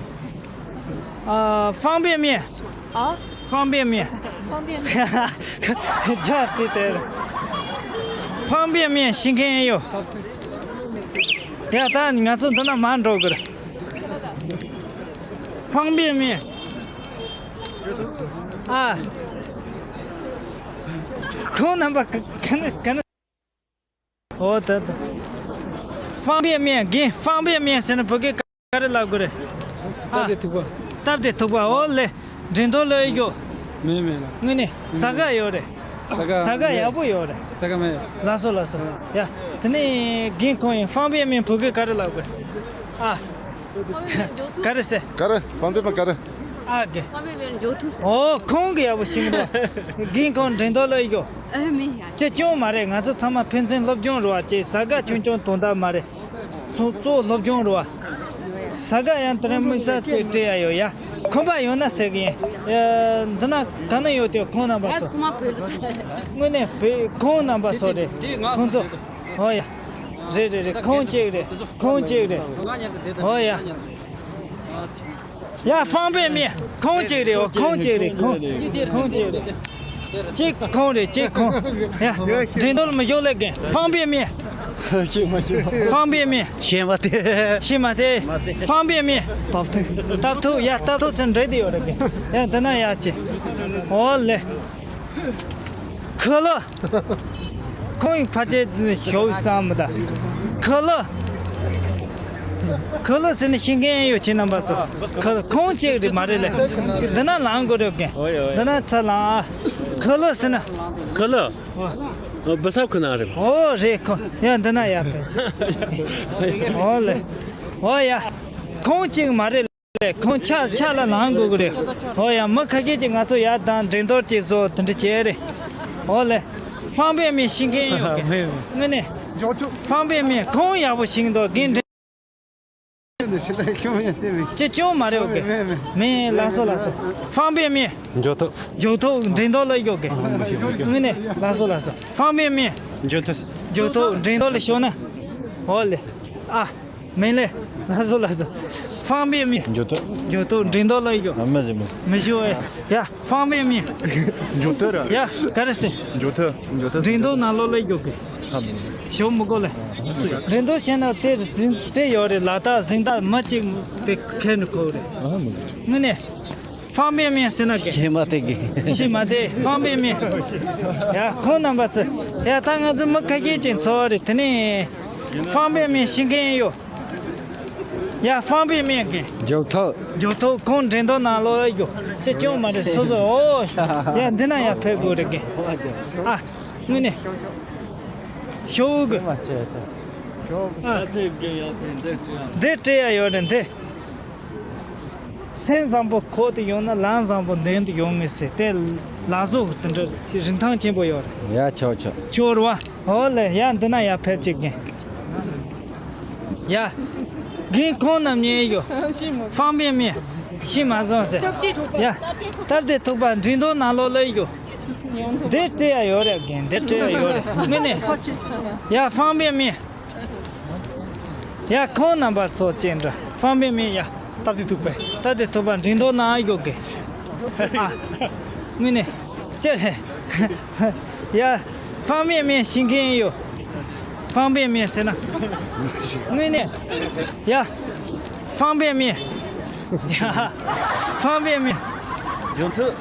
ཨ། 方便面。 ཨ། 方便面。 方便面。 རྒྱ་བྲིས་ཏེ། 方便面 ཤེས་མཁན་ཡོད། ཡ་ད་ང་ཚོ་འདི་ན་མར་འགྲོ་དགོས། 方便面。 ཨ། ཁོང་རྣམ་པ་ག་ག་ནས་ག་ནས། ཨོ་ད་ད། 方便面། རྒན། 方便面 ཟེར་ན་བོད་སྐད་ག་རེ་ལབ་དགོས་རེད། ཨ། སྟབས་བདེ་ཐུག་པ། སྟབས་བདེ་ཐུག་པ། ཨོ་ལེ། འགྲན་བསྡུར་ལ་ཨེ་ཡོད། མེད་མེད་ལ། དངོས་གནས་ཟ་ཁང་ཡོད་རེད། ཟ་ཁང་ཟ་ཁང་མེད། ཡག་པོ་ཡོད་རེད། ཟ་ཁང་མེད། ལགས་སོ་ལགས་སོ། ཡ། དེ་ནས་རྒན་ཁོང་ཡིན། 方便面 བོད་སྐད་ག་རེ་ལབ་དགོས། ཨ། ག་རེ་ཟེར། ག་རེ། 方便面 ག་རེ། ཨ་གི། 方便面 འཇོག་ཐུབ་ཟེར། ཨོ་ཁོང་གི་ཡག་པོ་ཤེས་འདུག་རྒན་ཁོང་འགྲན་བསྡུར་ལ་ཨེ་ཡོད། ཨ་མེད་ཡ། ཅི་ཅུང་མ་རེད། ང་ཚོ་ཚང་མ་ཕན་ཚུན་སློབ་སྦྱོང་རེད་བ། ཅེས་ཟ་ཁང་ཆུང་ཆུང་དོན་དག་མ་རེད། ཚོ་གཙོ་སློབ་སྦྱོང་རེད་བ། ཟ་ཁང་ཡང་དེ་རིང་དམིགས་བསལ་ཅིག་སྤྲད་ཡ་ཡོད་ཡ། ཁོམ་པ་ཡོད་ན་ཟེར་གི་ཡིན། ཡ། འདི་ན་ག་ན་ཡོད་དེ་ཁོང་རྣམ་པ་ཚོ། ཚང་མ་བོད་དུ། དངོས་གནས་བོད་ཁོང་རྣམ་པ་ཚོ་རེད། དེ་དེ་ང་ཁོང་ཚོ། ཚོ་ཧོ་ཡ། རེད་རེད་རེད། ཁོང་གཅིག་རེད། ཁོང་གཅིག་རེད། ཧོ་ཡ། ཡ། 方便面། ཁོང་གཅིག་རེད། ཨོ་ཁོང་གཅིག་རེད། ཁོང་ཁོང་གཅིག་རེད། གཅིག་ཁོང་རེད། གཅིག་ཁོང་། ཡ། འགྲན་བསྡུར་མི་ཞོག་ལེ་རྒན། 方便面། ཤེས་མ་ཤེས། 方便面། ཤེས་མ་ཐེ། ཤེས་མ་ཐེ། 方便面། སྟབས་ཐུག་སྟབས་ཐུག་ཡ། སྟབས་ཐུག་ཚུར་འདྲེ་དེ་ཡོད་རེད་གི། ཡ་འདི་ན་ཡ་ཅི། འོ་ལེ། 可乐། ཁོང་ཡི་ཕ་ཆེ་ཞོག་བསམ་མི་ད། 可乐། 可乐ཟེར་ནི་ཤེས་མཁན་ཡོད་ཁྱེད་རྣམ་པ་ཚོ། 可乐། ཁོང་གཅིག་རེད་མ་རེད་ལེ། འདི་ན་ལངས་དགོས་རེད་གི། འདི་ན་ཚུར་ལངས་ཨ། 可乐ཟེར་ན། 可乐། ཨོ། ཨ། བི་སབ་ཁུ་ན་རེད། ཨོ་རེད་ཁོ། ཡ་འདི་ན་ཡ་ཕེབས། ཨོ་ལེ། ཨོ་ཡ། ཁོང་གཅིག་མ་རེད་ལེ། ཁོང་ཆ་ཆ་ལ་ལངས་དགོས་གི་རེད། ཨོ་ཡ། མི་ཁ་ཤས་ཀྱིས་ང་ཚོ་ཡ་དང་འགྲན་བསྡུར་གྱིས་བཟོ་དེ་འདྲ་བྱས་རེད། ཨོ་ལེ། 方便面ཤེས་མཁན་ཡོད་གི། དངོས་གནས། 方便面། ཁོང་ཡག་པོ་ཤེས་འདུག་རྒན་འགྲན། ཅི་ཅུང་མ་རེད་གི། མེད། ལགས་སོ་ལགས་སོ། 方便面། འཇོག་ཐུབ། འཇོག་ཐུབ། འགྲན་བསྡུར་ལ་ཡོད་གི། དངོས་གནས། ལགས་སོ་ལགས་སོ། 方便面། འཇོག་ཐུབ། འཇོག་ཐུབ། འགྲན་བསྡུར་ལ་ཤོག་ན། ཨོ་ལེ། ཨ། མེད་ལེ། ལགས་སོ་ལགས་སོ། 方便面། འཇོག་ཐུབ། འཇོག་ཐུབ། འགྲན་བསྡུར་ལ་ཡོད། ཨ་མ་ཟེར་མོ། མི་ཤོག་ཨེ། ཡ། 方便面། འཇོག་ཐུབ་ར། ཡ། ག་རེ་ཟེར། འཇོག་ཐུབ། འཇོག་ཐུབ། འགྲན་བསྡུར་ནང་ལོགས་ལ་ཡོད་གི། ཞོག་མི་དགོས་ལེ། འགྲན་བསྡུར་བྱས་ན་དེ་ཟིན་དེ་ཡོད་རེད། ལ་དྭགས་གཟེངས་རྟགས་མི་གཅིག་དེ་ཁྱེར་ནས་ཁོ་རེད། ཨ་མི་དགོས། དངོས་གནས། 方便面ཟེར་ན་གི། ཤེས་མ་ཐེ་གི། ཤེས་མ་ཐེ། 方便面། ཡ་ཁོང་རྣམ་པ་ཚོ། ཡ་ད་ང་ཚོ་མི་ཁ་ཤས་ཅིག་འཚོ་བ་རེད་དེ་ནས། 方便面ཤེས་མཁན་ཡོད། ཡ། 方便面གི། འཇོག་ཐུབ། འཇོག་ཐུབ། ཁོང་འགྲན་བསྡུར་ནང་ལོགས་ཡོད། ཅི་ཅུང་མ་རེད། སོ་སོ། ཨོ། ཡ་འདི་ན་ཡ་ཕེབས་དགོས་རེད་གི། ཨ། དངོས་གནས། ཞོག་གི། ཨ། འདི་སྤྲད་ཡ་ཡོད་རེད་འདི། སེམས་བཟང་པོ་ཁོག་ཏུ་ཡོད་ན་ལམ་བཟང་པོ་མདུན་དུ་ཡོང་ངེས་ཟེར་དེ་ལ་སོགས་དེ་འདྲ་རིན་ཐང་ཆེན་པོ་ཡོད་རེད། ཡ་ཆོག་ཆོག་ཆོག་རེད་བ། ཨོ་ལེ། ཡ་འདི་ན་ཡ་ཕེབས་ཅིག་གི། ཡ། རྒན་ཁོང་རྣམ་གཉིས་ཡོད། 方便面། ཤི་མ་སོང་ཟེར། ཡ། སྟབས་བདེ་ཐུག་པ་འགྲན་བསྡུར་ནང་ལོགས་ལ་ཡོད། འདི་སྤྲད་ཡ་ཡོད་རེད་རྒན། འདི་སྤྲད་ཡ་ཡོད་རེད། དངོས་གནས། ཡ། 方便面། ཡ། ཁོང་རྣམ་པ་ཚོ་སྤྱན་འདྲ། 方便面ཡ། སྟབས་བདེ་ཐུག་པས། སྟབས་བདེ་ཐུག་པ་འགྲན་བསྡུར་ནང་ཡོད་གི། ཨ། དངོས་གནས། ཅི་རེད། ཡ། 方便面ཤེས་མཁན་ཡོད། 方便面ཟེར་ན། དངོས་གནས། ཡ། 方便面། ཡ། 方便面། འཇོག་ཐུབ།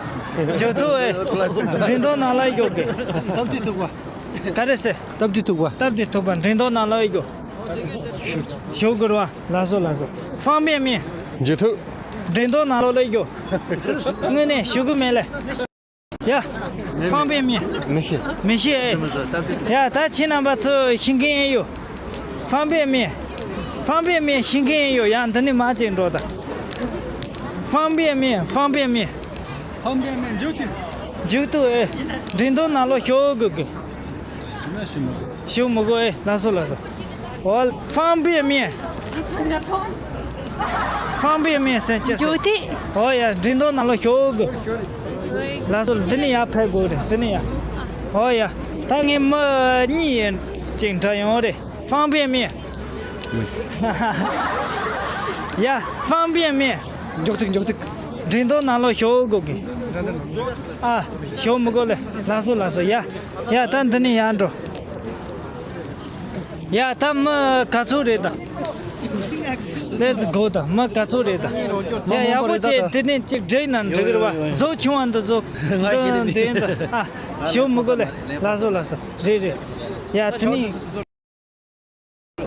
འཇོག་ཐུབ་ཨེ། འགྲན་བསྡུར་ནང་ལ་ཡོད་གི། སྟབས་བདེ་ཐུག་པ། ག་རེ་ཟེར། སྟབས་བདེ་ཐུག་པ། སྟབས་བདེ་ཐུག་པ་འགྲན་བསྡུར་ནང་ལ་ཡོད། ཞོག་གི་ར། ལགས་སོ་ལགས་སོ། 方便面། འཇོག་ཐུབ། འགྲན་བསྡུར་ནང་ལོགས་ལ་ཡོད། དངོས་གནས་ཞུ་གི་མེད་ལེ། ཡ། 方便面། མི་ཤེས། མི་ཤེས། ཡ་ད་ཁྱེད་རྣམ་པ་ཚོ་ཤེས་མཁན་ཡོད། 方便面། 方便面ཤེས་མཁན་ཡོད། ཡ་འདི་ནས་མར་ཅིག་འགྲོ་ད། 方便面། 方便面། 方便面འཇོག་ཐུབ། འཇོག་ཐུབ་ཨེ། འགྲན་བསྡུར་ནང་ལོགས་ཞུགས་དགོས་གི། ཞུགས་མི་དགོས་ཨེ། ལགས་སོ་ལགས་སོ། ཨོ། 方便面། 方便面ཟེར་ཅི་ཟེར། འཇོག་ཐུབ། ཨོ་ཡ། འགྲན་བསྡུར་ནང་ལོགས་ཞུགས་དགོས། ལགས་སོ། འདི་ནས་ཡར་ཕེབས་དགོས་རེད། འདི་ནས་ཡར། ཨོ་ཡ། ད་ངས་མི་གཉིས་ཅིག་འདྲ་ཡོང་རེད། 方便面། ཡ། 方便面། འཇོག་ཐུབ། འཇོག་ཐུབ། འགྲན་བསྡུར་ནང་ལོགས་ཞུགས་དགོས་གི། ཨ། ཞུགས་མི་དགོས་ལེ། ལགས་སོ་ལགས་སོ། ཡ། ཡ་ད་འདི་ནས་ཡར་འགྲོ། ཡ་ད་མི་ག་ཚོད་རེད་ད། Let's go ད། མི་ག་ཚོད་རེད་ད། ཡ་ཡག་པོ་བྱས་དེ་ནས་ཅིག་འགྲིག་ན་འགྲིག་རེད་བ། བཟོ་ཆུང་བ་འདི་བཟོ། འདི་འདི་འདི། ཨ། ཞུགས་མི་དགོས་ལེ། ལགས་སོ་ལགས་སོ། རེད་རེད། ཡ་དེ་ནས།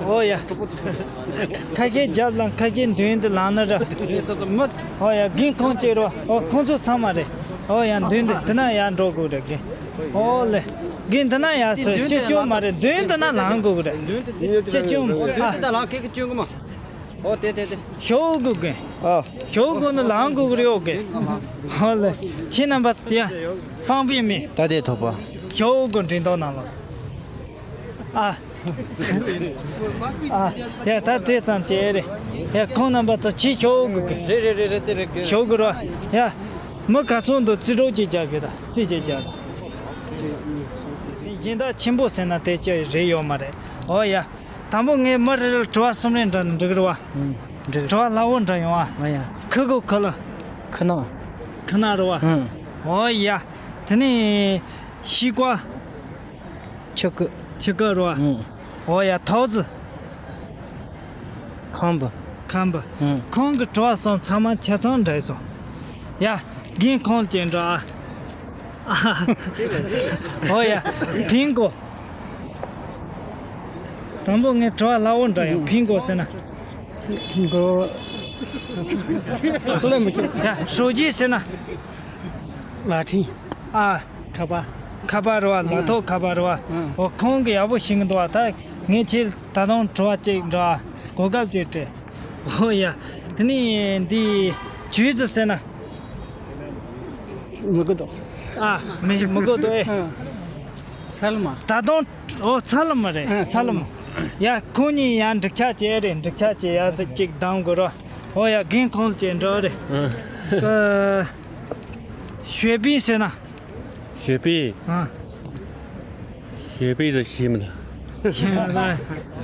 ཨོ་ཡ། ཁ་ཤས་རྒྱབ་ལ་ཁ་ཤས་མདུན་དུ་ལངས་ན་ར། ཨོ་ཡ། རྒན་ཁོང་གཅིག་རོ། ཨོ་ཁོང་ཚོ་ཚང་མ་རེད། ཨོ་ཡ། མདུན་དུ་དེ་ན་ཡར་འགྲོ་དགོས་རེད་རྒན། ཨོ་ལེ། རྒན་འདི་ན་ཡར་སོ། ཅི་བྱུང་མ་རེད། མདུན་དུ་ན་ལངས་དགོས་རེད། ཅི་བྱུང་། ཨ། ད་ལངས་ཁེ་ཁེ་བྱུང་གི་མ། ཨོ་དེ་དེ་དེ། ཞོག་གི་རྒན། ཨ། ཞོག་གི་ནི་ལངས་དགོས་རེད་ཨོ་རྒན། ཨོ་ལེ། ཁྱེད་རྣམ་པ་ཡ། 方便面། ད་དེ་ཐོབ་པ། ཞོག་གི་འགྲན་བསྡུར་ནང་ལ། ཨ། ཨ། ཡ་ད་དེ་ཙམ་བྱས་རེད། ཡ་ཁོང་རྣམ་པ་ཚོ་ཕྱི་ཤོག་གི་གི། རེད་རེད་རེད་རེད། དེ་རེད་གི། ཤོག་གི་རོ། ཡ། མི་ག་ཚོད་འདུག་རྩིས་རོགས་ཀྱིས་རྒྱག་གི་ད། རྩིས་ཀྱིས་རྒྱག་ད། དེ་གཞན་དག་ཆེན་པོ་ཟེར་ན་དེ་ཅི་རེད་ཡོད་མ་རེད། ཨོ་ཡ། དང་པོ་ངས་མི་རེ་རེར་དྲི་བ་གསུམ་རེ་འདྲི་ན་འགྲིག་གི་རེད་བ། ཨུམ། འགྲིག། དྲི་བ་སླ་བོ་འདྲ་ཡོང་ཨ། ཨ་ཡ། ཁི་གུ་ཁི་ལི། ཁི་ནག་ཁི་ནག་རེད་བ། ཨུམ། ཨོ་ཡ། དེ་ནས་ཤི་ཀ་ཆི་ཀི་ཆི་ཀི་རེད་བ། ཨུམ། ཨོ་ཡ། ཐོག་ཙི། ཁམ་བུ། ཁམ་བུ། ཨང་། ཁོང་གི་དྲི་བ་གསུམ་ཚང་མ་ཆ་ཚང་འགྲིག་སོང་། ཡ། རྒན་ཁོང་ལ་ཅིག་འདྲི་ཨ། ཨོ་ཡ། ཕིང་གོ། དང་པོ་ངས་དྲི་བ་སླ་བོ་འདྲི་ཡོང་། ཕིང་གོ་ཟེར་ན། ཕིང་གོ། ཡ། ཧྲོ་ཇི་ཟེར་ན། ལ་ཁྲིན། ཨ། ཁ་པར། ཁ་པར་རེད་བ། ལག་ཐོག་ཁ་པར་རེད་བ། ཨང་། འོ། ཁོང་གིས་ཡག་པོ་ཤེས་ཀྱི་འདུག་བ། ད་ངས་ཁྱེད་ད་དུང་དྲི་བ་གཅིག་འདྲི་ཨ། གོ་སྐབས་ཅིག་སྤྲད། ཨོ་ཡ། དེ་ནས་འདི་ཆུས་ཙི་ཟེར་ན། མི་དགོས་དོ། ཨ། མི་མི་དགོས་དོ་ཨེ། ཨང་། ས་ལ་མ། ད་དུང་། ཨོ། ཚ་ལ་མ་རེད། ཨང་། ཚ་ལ་མ། ཡ། ཁོང་གཉིས་ཡང་འགྲིག་ཆ་བྱས་རེད། འགྲིག་ཆ་བྱས་ཡ་ཟིག་གཅིག་གདམ་དགོས་རོ། ཨོ་ཡ། རྒན་ཁོང་ལ་ཅིག་འདྲི་རེད། ཨང་། ཨ། ཞོས་པིན་ཟེར་ན། ཞོས་པིན། ཨ། ཞོས་པིན་རེད། ཤེས་མི་འདུག་ཤེས་མི་འདུག་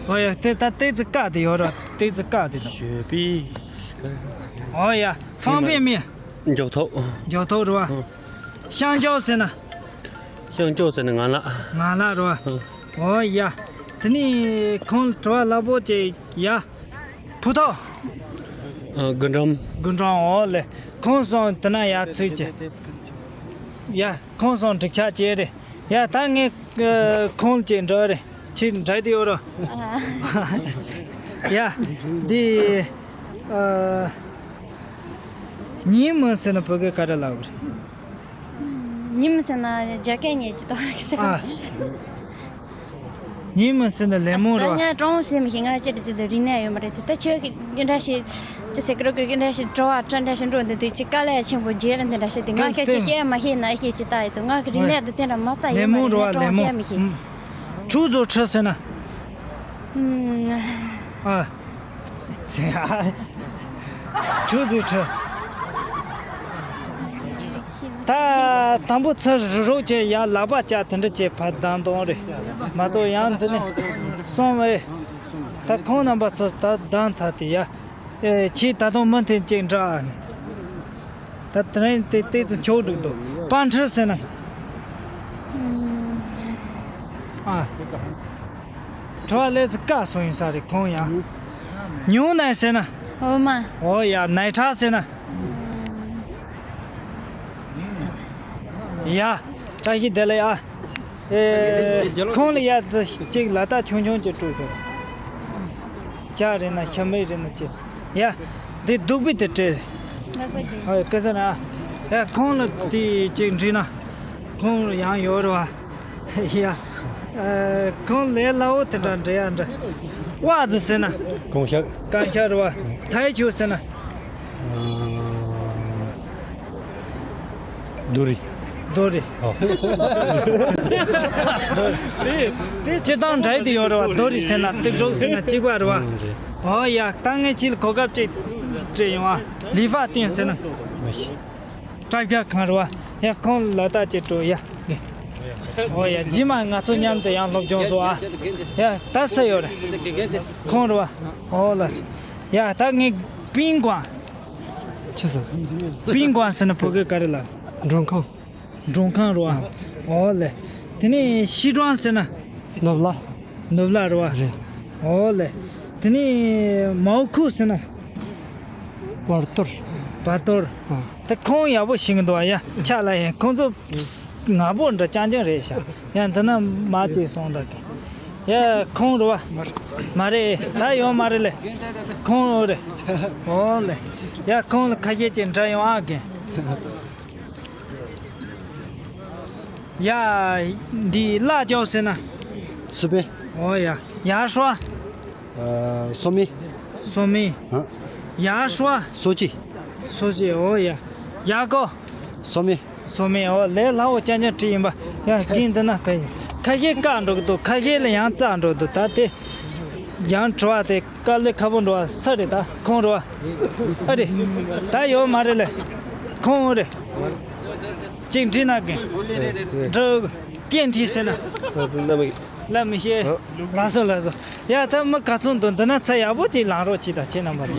ཨོ་ཡ། དེ་ད་ཏོག་ཙི་བཀག་དེ་ཡོད་ར། ཏོག་ཙི་བཀག་དེ་འདུག་ཞོས་པིན། ཨོ་ཡ། ཧྥང་པིན་མིན། མགྱོགས་ཐོག་མགྱོགས་ཐོག་རེད་བ། ཨ། ཤང་ཅའོ་ཟེར་ན། ཤང་ཅའོ་ཟེར་ན་ངང་ལག་ངང་ལག་རེད་བ། ཨ། ཨོ་ཡ། དེ་ནས་ཁོང་ལ་དྲི་བ་སླ་པོ་ཅིག་ཡ། ཕུ་ཐོག་ཨ། རྒུན་འབྲུམ། རྒུན་འབྲུམ། ཨོ་ལེ། ཁོང་གསུམ་དེ་ན་ཡར་ཚུད་ཅིག་ཡ། ཁོང་གསུམ་འགྲིག་ཆ་བྱས་རེད། ཡ། ད་ངས་ཁོང་ལ་ཅིག་འདྲི་རེད། ཁྱེད་འདྲི་དེ་ཡོད་རོ། ཨ། ཡ། འདི། ཨ། ཉིན་མོ་ཟེར་ན་བོད་སྐད་ག་རེ་ལབ་དགོས་རེད། ཉིན་མོ་ཟེར་ན་རྒྱ་སྐད་ཉིད་ཀྱི་དོན་རེད་ཟེར། ཨ། ཉིན་མོ་ཟེར་ན་ལེ་མོ་རེད་བ། ང་ཀྲོང་ཟེར་མི་ཤེས། ང་ཅི་འདྲ་ཅི་འདྲ་རིག་གནས་ཡོད་མ་རེད་དེ། ད་ཁྱོད་ཀྱི་འདི་འདྲ་ཞིག་ཅི་ཟེར་གི་རོ་གི་འདི་འདྲ་ཞིག་དྲི་བ་འདྲ་འདྲ་ཞིག་འགྲོ་འདི་འདི་ཅི་དཀའ་ལས་ཆེན་པོ་བརྗེད་ལ་འདི་འདྲ་ཞིག་དེ། ང་ཁྱོད་ཀྱི་བཤད་མ་ཤེས་ན་ཤེས་ཅི་ད་ཡིན་ཚོ། ང་གི་རིག་གནས་འདི་དེ་འདྲ་མ་རྩ་ཡོད་མ་རེད། ང་ཀྲོང་བཤད་མི་ཤེས། ཁྲུ་ཛོ་ཁྲི་ཟེར་ན། ཨ། ཁྲུ་ཛོ་ཁྲི། ད་དང་པོ་ཚུར་རུག་བྱས་ཡར་ལག་པ་བཅག་དེ་འདྲ་བྱས་ཕར་བསྡམས་བཏང་རེད་མ་གཏོགས། ཡང་འདི་ནས་སོང་བས། ད་ཁོང་རྣམ་པ་ཚོ་ད་བསྡམས་ཚར་དེ་ཡ། ཨེ། ཁྱེད་ད་དུང་མུ་མཐུད་ཅིག་འདྲི་ཨ་ནི། ད་དེ་རིང་དེ་ཏོག་ཙམ་འཁྱོག་འགྲོ་འདུག་པན་ཁྲི་ཟེར་ན། ཨ། དྲི་བ་ལས་སུ་བཀག་སོང་ཡིན་ས་རེད་ཁོང་ཡང་། ཉུང་ནས་ཟེར་ན། འོ་མ། འོ་ཡ། ནའི་ཁྲ་ཟེར་ན། ཡ། བཀྲ་ཤིས་བདེ་ལེགས་ཨ། ཨེ། ཁོང་ལ་ཡ་ཅིག་ལ་ད་ཆུང་ཆུང་ཅིག་སྤྲོད་དགོས། ཇ་རེད་ན་ཤ་མེད་རེད་ན་ཅི། ཡ། འདི་སྡུག་པའི་དེ་སྤྲད། ལ་ས་གི། ཨ། ཀི་ས་ན། ཡ། ཁོང་ལ་དེ་ཅིག་འདྲི་ན། ཁོང་ཡང་ཡོད་རེད་བ། ཡ། ཨ། ཁོང་ལས་སླ་བོ་དེ་འདྲ་འདྲི་ཡ་འདྲ། ཝ་ཟི་ཟེར་ན། གང་ཤར། གང་ཤར་རེད་བ། ཐའི་ཆུ་ཟེར་ན། ཨ། རྡོ་རི། རྡོ་རི། ཨོ། སྤྱིར་བཏང་འདྲ་ཡི་དེ་ཡོད་རེད་བ། རྡོ་རི་ཟེར་ན་ཏིག་ཏོག་ཟེར་ན་གཅིག་པ་རེད་བ། ཨོ་ཡ། ད་ངས་ཁྱེད་ལ་གོ་སྐབས་ཅིག་སྤྲད་ཡོང་ཨ། ལི་ཧྥ་ཏིན་ཟེར་ན། མ་གཞི། དྲ་རྒྱ་ཁང་རེད་བ། ཡ། ཁོང་ལ་ལྟ་ཅིག་སྤྲོད་ཡ། ཨོ་ཡ། རྗེས་མ་ང་ཚོ་མཉམ་དུ་ཡང་སློབ་སྦྱོང་བཟོ་ཨ། ཡ། ད་ས་ཡོད་རེད། ཁོང་རེད་བ། ཨོ་ལགས་སོ། ཡ། ད་ངས་པིན་ཀོང་། ཆི་ཟེར། པིན་ཀོང་ཟེར་ན་བོད་སྐད་ག་རེ་ལབ། མགྲོན་ཁང་། མགྲོན་ཁང་རེད་བ། ཨོ་ལེ། དེ་ནས་ཤི་ཀྲོང་ཟེར་ན། ནུབ་ལ། ནུབ་ལ་རེད་བ། རེད། ཨོ་ལེ། དེ་ནས་མའོ་ཁུ་ཟེར་ན། བར་དོར། བར་དོར། ཨ། དེ་ཁོང་ཡག་པོ་ཤེས་ཀྱི་འདུག་བ། ཡ། ཆ་ལ་ཡིན། ཁོང་ཚོ་ང་པོ་འདྲ་རྐྱང་རྐྱང་རེད་ཤག་ཡ། འདི་ན་མ་ཅིག་སོང་འདྲ་གི། ཡ། ཁོང་རེད་བ། མ་རེད། ད་ཡོད་མ་རེད་ལེ། ཁོང་རེད། ཨོ་ལེ། ཡ། ཁོང་ལ་ཁ་ཤས་ཅིག་འདྲི་ཡོང་ཨ་གི། ཡ། འདི་ལ་ཅའོ་ཟེར་ན། སུ་པེ། ཨོ་ཡ། ཡ་ཧྲོ། ཨ། སོ་མི། སོ་མི། ཨ། ཡ་ཧྲོ། སོ་ཅི། སོ་ཅི། ཨོ་ཡ། ཡ་ཀོ། སོ་མི། སོ་མི། ཨོ། ལས་སླ་བོ་རྐྱང་རྐྱང་བྲིས་ཡིན་པ། ཡ། རྒན་འདི་ན་ཕེབས་ཡིན། ཁ་ཤས་བཀག་འགྲོ་གི་འདུག་ཁ་ཤས་ལ་ཡང་བཙག་འགྲོ་འདུག་ད་དེ་ཡང་དྲི་བ་དེ། དཀའ་ལས་ཁག་པོ་འགྲོ་བ་ས་རེད་ད། ཁོང་རེད་བ། ཨ་རེད། ད་ཡོད་མ་རེད་ལེ། ཁོང་རེད། ཅིག་འདྲི་ན་གི། འགྲོ། ཀན་ཐི་ཟེར་ན། ལ་མི་ཤེས། ལགས་སོ་ལགས་སོ། ཡ། ད་མི་ག་ཚོད་འདུག་འདི་ན་ཚ་ཡག་པོ་ཅིག་ལངས་རོགས་གྱིས་ད་ཁྱེད་རྣམ་པ་ཚོ།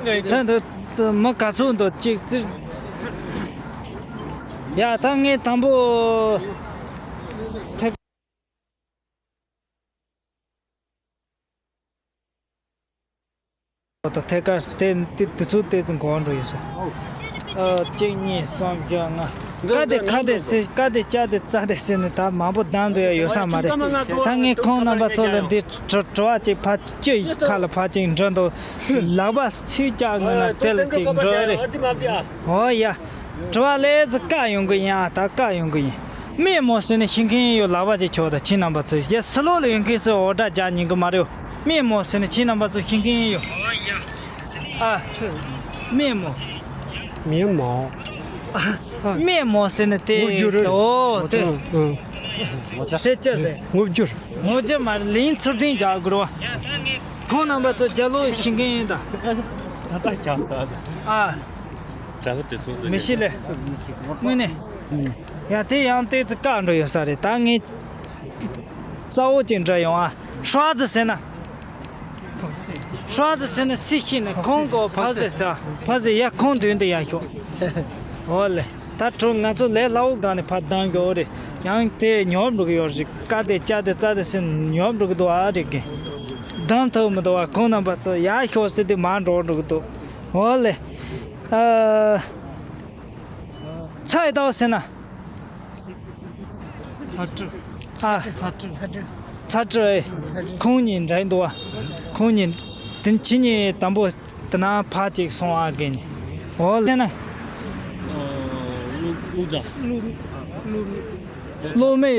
ཡ། ད་འདི་མི་ག་ཚོད་འདུག་ཅིག་ཙི། ཡ། ད་ངས་དང་པོ། ད་ཐད་ཀར་དེ་དེ་དེ་ཚོ་ཏོག་ཙམ་གོ་བ་འགྲོ་ཡོད་ས། ཨ། གཅིག་གཉིས། གསུམ། བཞི། ལྔ། ཀ་དེ་ཁ་དེ་སེ་ཀ་དེ་ཅ་དེ་ཙ་དེ་ཟེར་ནས་ད་མང་པོ་བདམས་འདུག་ཡ། ཡོད་ས་མ་རེད། ད་ངས་ཁོང་རྣམ་པ་ཚོ་ལ་འདི་དྲི་དྲི་བ་ཅིག་ཕར་ཅི་ཡི་ཁ་ལ་ཕར་ཅིག་འདྲི་འདུག་ལག་པ་སུས་བཀྱག་ངོ་ན་དེ་ལ་ཅིག་འདྲི་རེད། ཨོ་ཡ། དྲི་བ་ལས་ཙི་བཀག་ཡོང་གི་ཡིན། ཨ། ད་བཀག་ཡོང་གི་ཡིན། རྨས་མོ་ཟེར་ནས་ཤི་མཁན་ཡོད། ལག་པ་ཅིག་ཆོག་ད་ཁྱེད་རྣམ་པ་ཚོས། ཡ། ཟི་ལོག་ལ་ཡོད་མཁན་ཚོས་འོ་སྒྲ་རྒྱག་ཉན་གི་མ་རེད། རྨས་མོ་ཟེར་ནས་ཁྱེད་རྣམ་པ་ཚོ་ཤི་མཁན་ཡོད། ཨ། རྨས་མོ། རྨས་མོ། རྨས་མོ་ཟེར་ནས་དེ། ངུ་རྒྱུ་རེད། ཨོ་དེ། ཨ། དེ་ཅི་ཟེར། ངུ་རྒྱུ། ངུ་རྒྱུ་མ་རེད། ལན་ཚུར་ལྡིང་རྒྱག་དགོས་རེད་བ། ཁོང་རྣམ་པ་ཚོ་རྒྱ་ལོ་ཤི་མཁན་ཡིན་ད། ད་ལྟ་ཤ་སྟག་ཨ། མི་ཤི་ལེ། དངོས་གནས། ཡ། དེ་ཡང་ཏོག་ཙམ་བཀག་འགྲོ་ཡོད་ས་རེད། ད་ངས་གཙོ་བོ་ཅིག་འདྲི་ཡོང་ཨ། ཧྲ་ཙི་ཟེར་ན། ཧྲ་ཙི་ཟེར་ན་སུས་ཤེས་ནས། ཁོང་གོ་ཕ་ཟེར་ས། ཕ་ཟེར། ཡ། ཁོང་མདུན་དུ་ཡར་ཤོག་ཨོ་ལེ། ད་དྲི་བ་ང་ཚོ་ལས་སླ་བོ་སྒང་ནས་ཕར་བདམས་ཡོད་རེད། ཡང་དེ་ཉོབ་འགྲོ་གི་ཡོད་རེད། ཀ་དེ་ཅ་དེ་ཙ་དེ་ཟེར་ཉོབ་འགྲོ་གི་འདུག་ཨ། རེད་གི། བདམས་ཐུབ་མི་འདུག་ཨ། ཁོང་རྣམ་པ་ཚོ་ཡར་ཤོག་ཟེར་དུས་མར་འགྲོ་འགྲོ་གི་འདུག་ཨོ་ལེ། ཨ། ཚ་ཡི་ཏའོ་ཟེར་ན། ཚ་དྲི། ཨ། ཚ་དྲི། ཚ་དྲི་ཨེ། ཁོང་གཉིས་འདྲ་འདུག་བ། ཁོང་གཉིས། དེ་ཁྱེད་གཉིས་དང་པོ་དེ་ན་ཕར་ཅིག་སོང་ཨ། གན་ནི། འོ་ལེ་ན། ཨ། གློ་གློ་རྫ། གློ་མེ།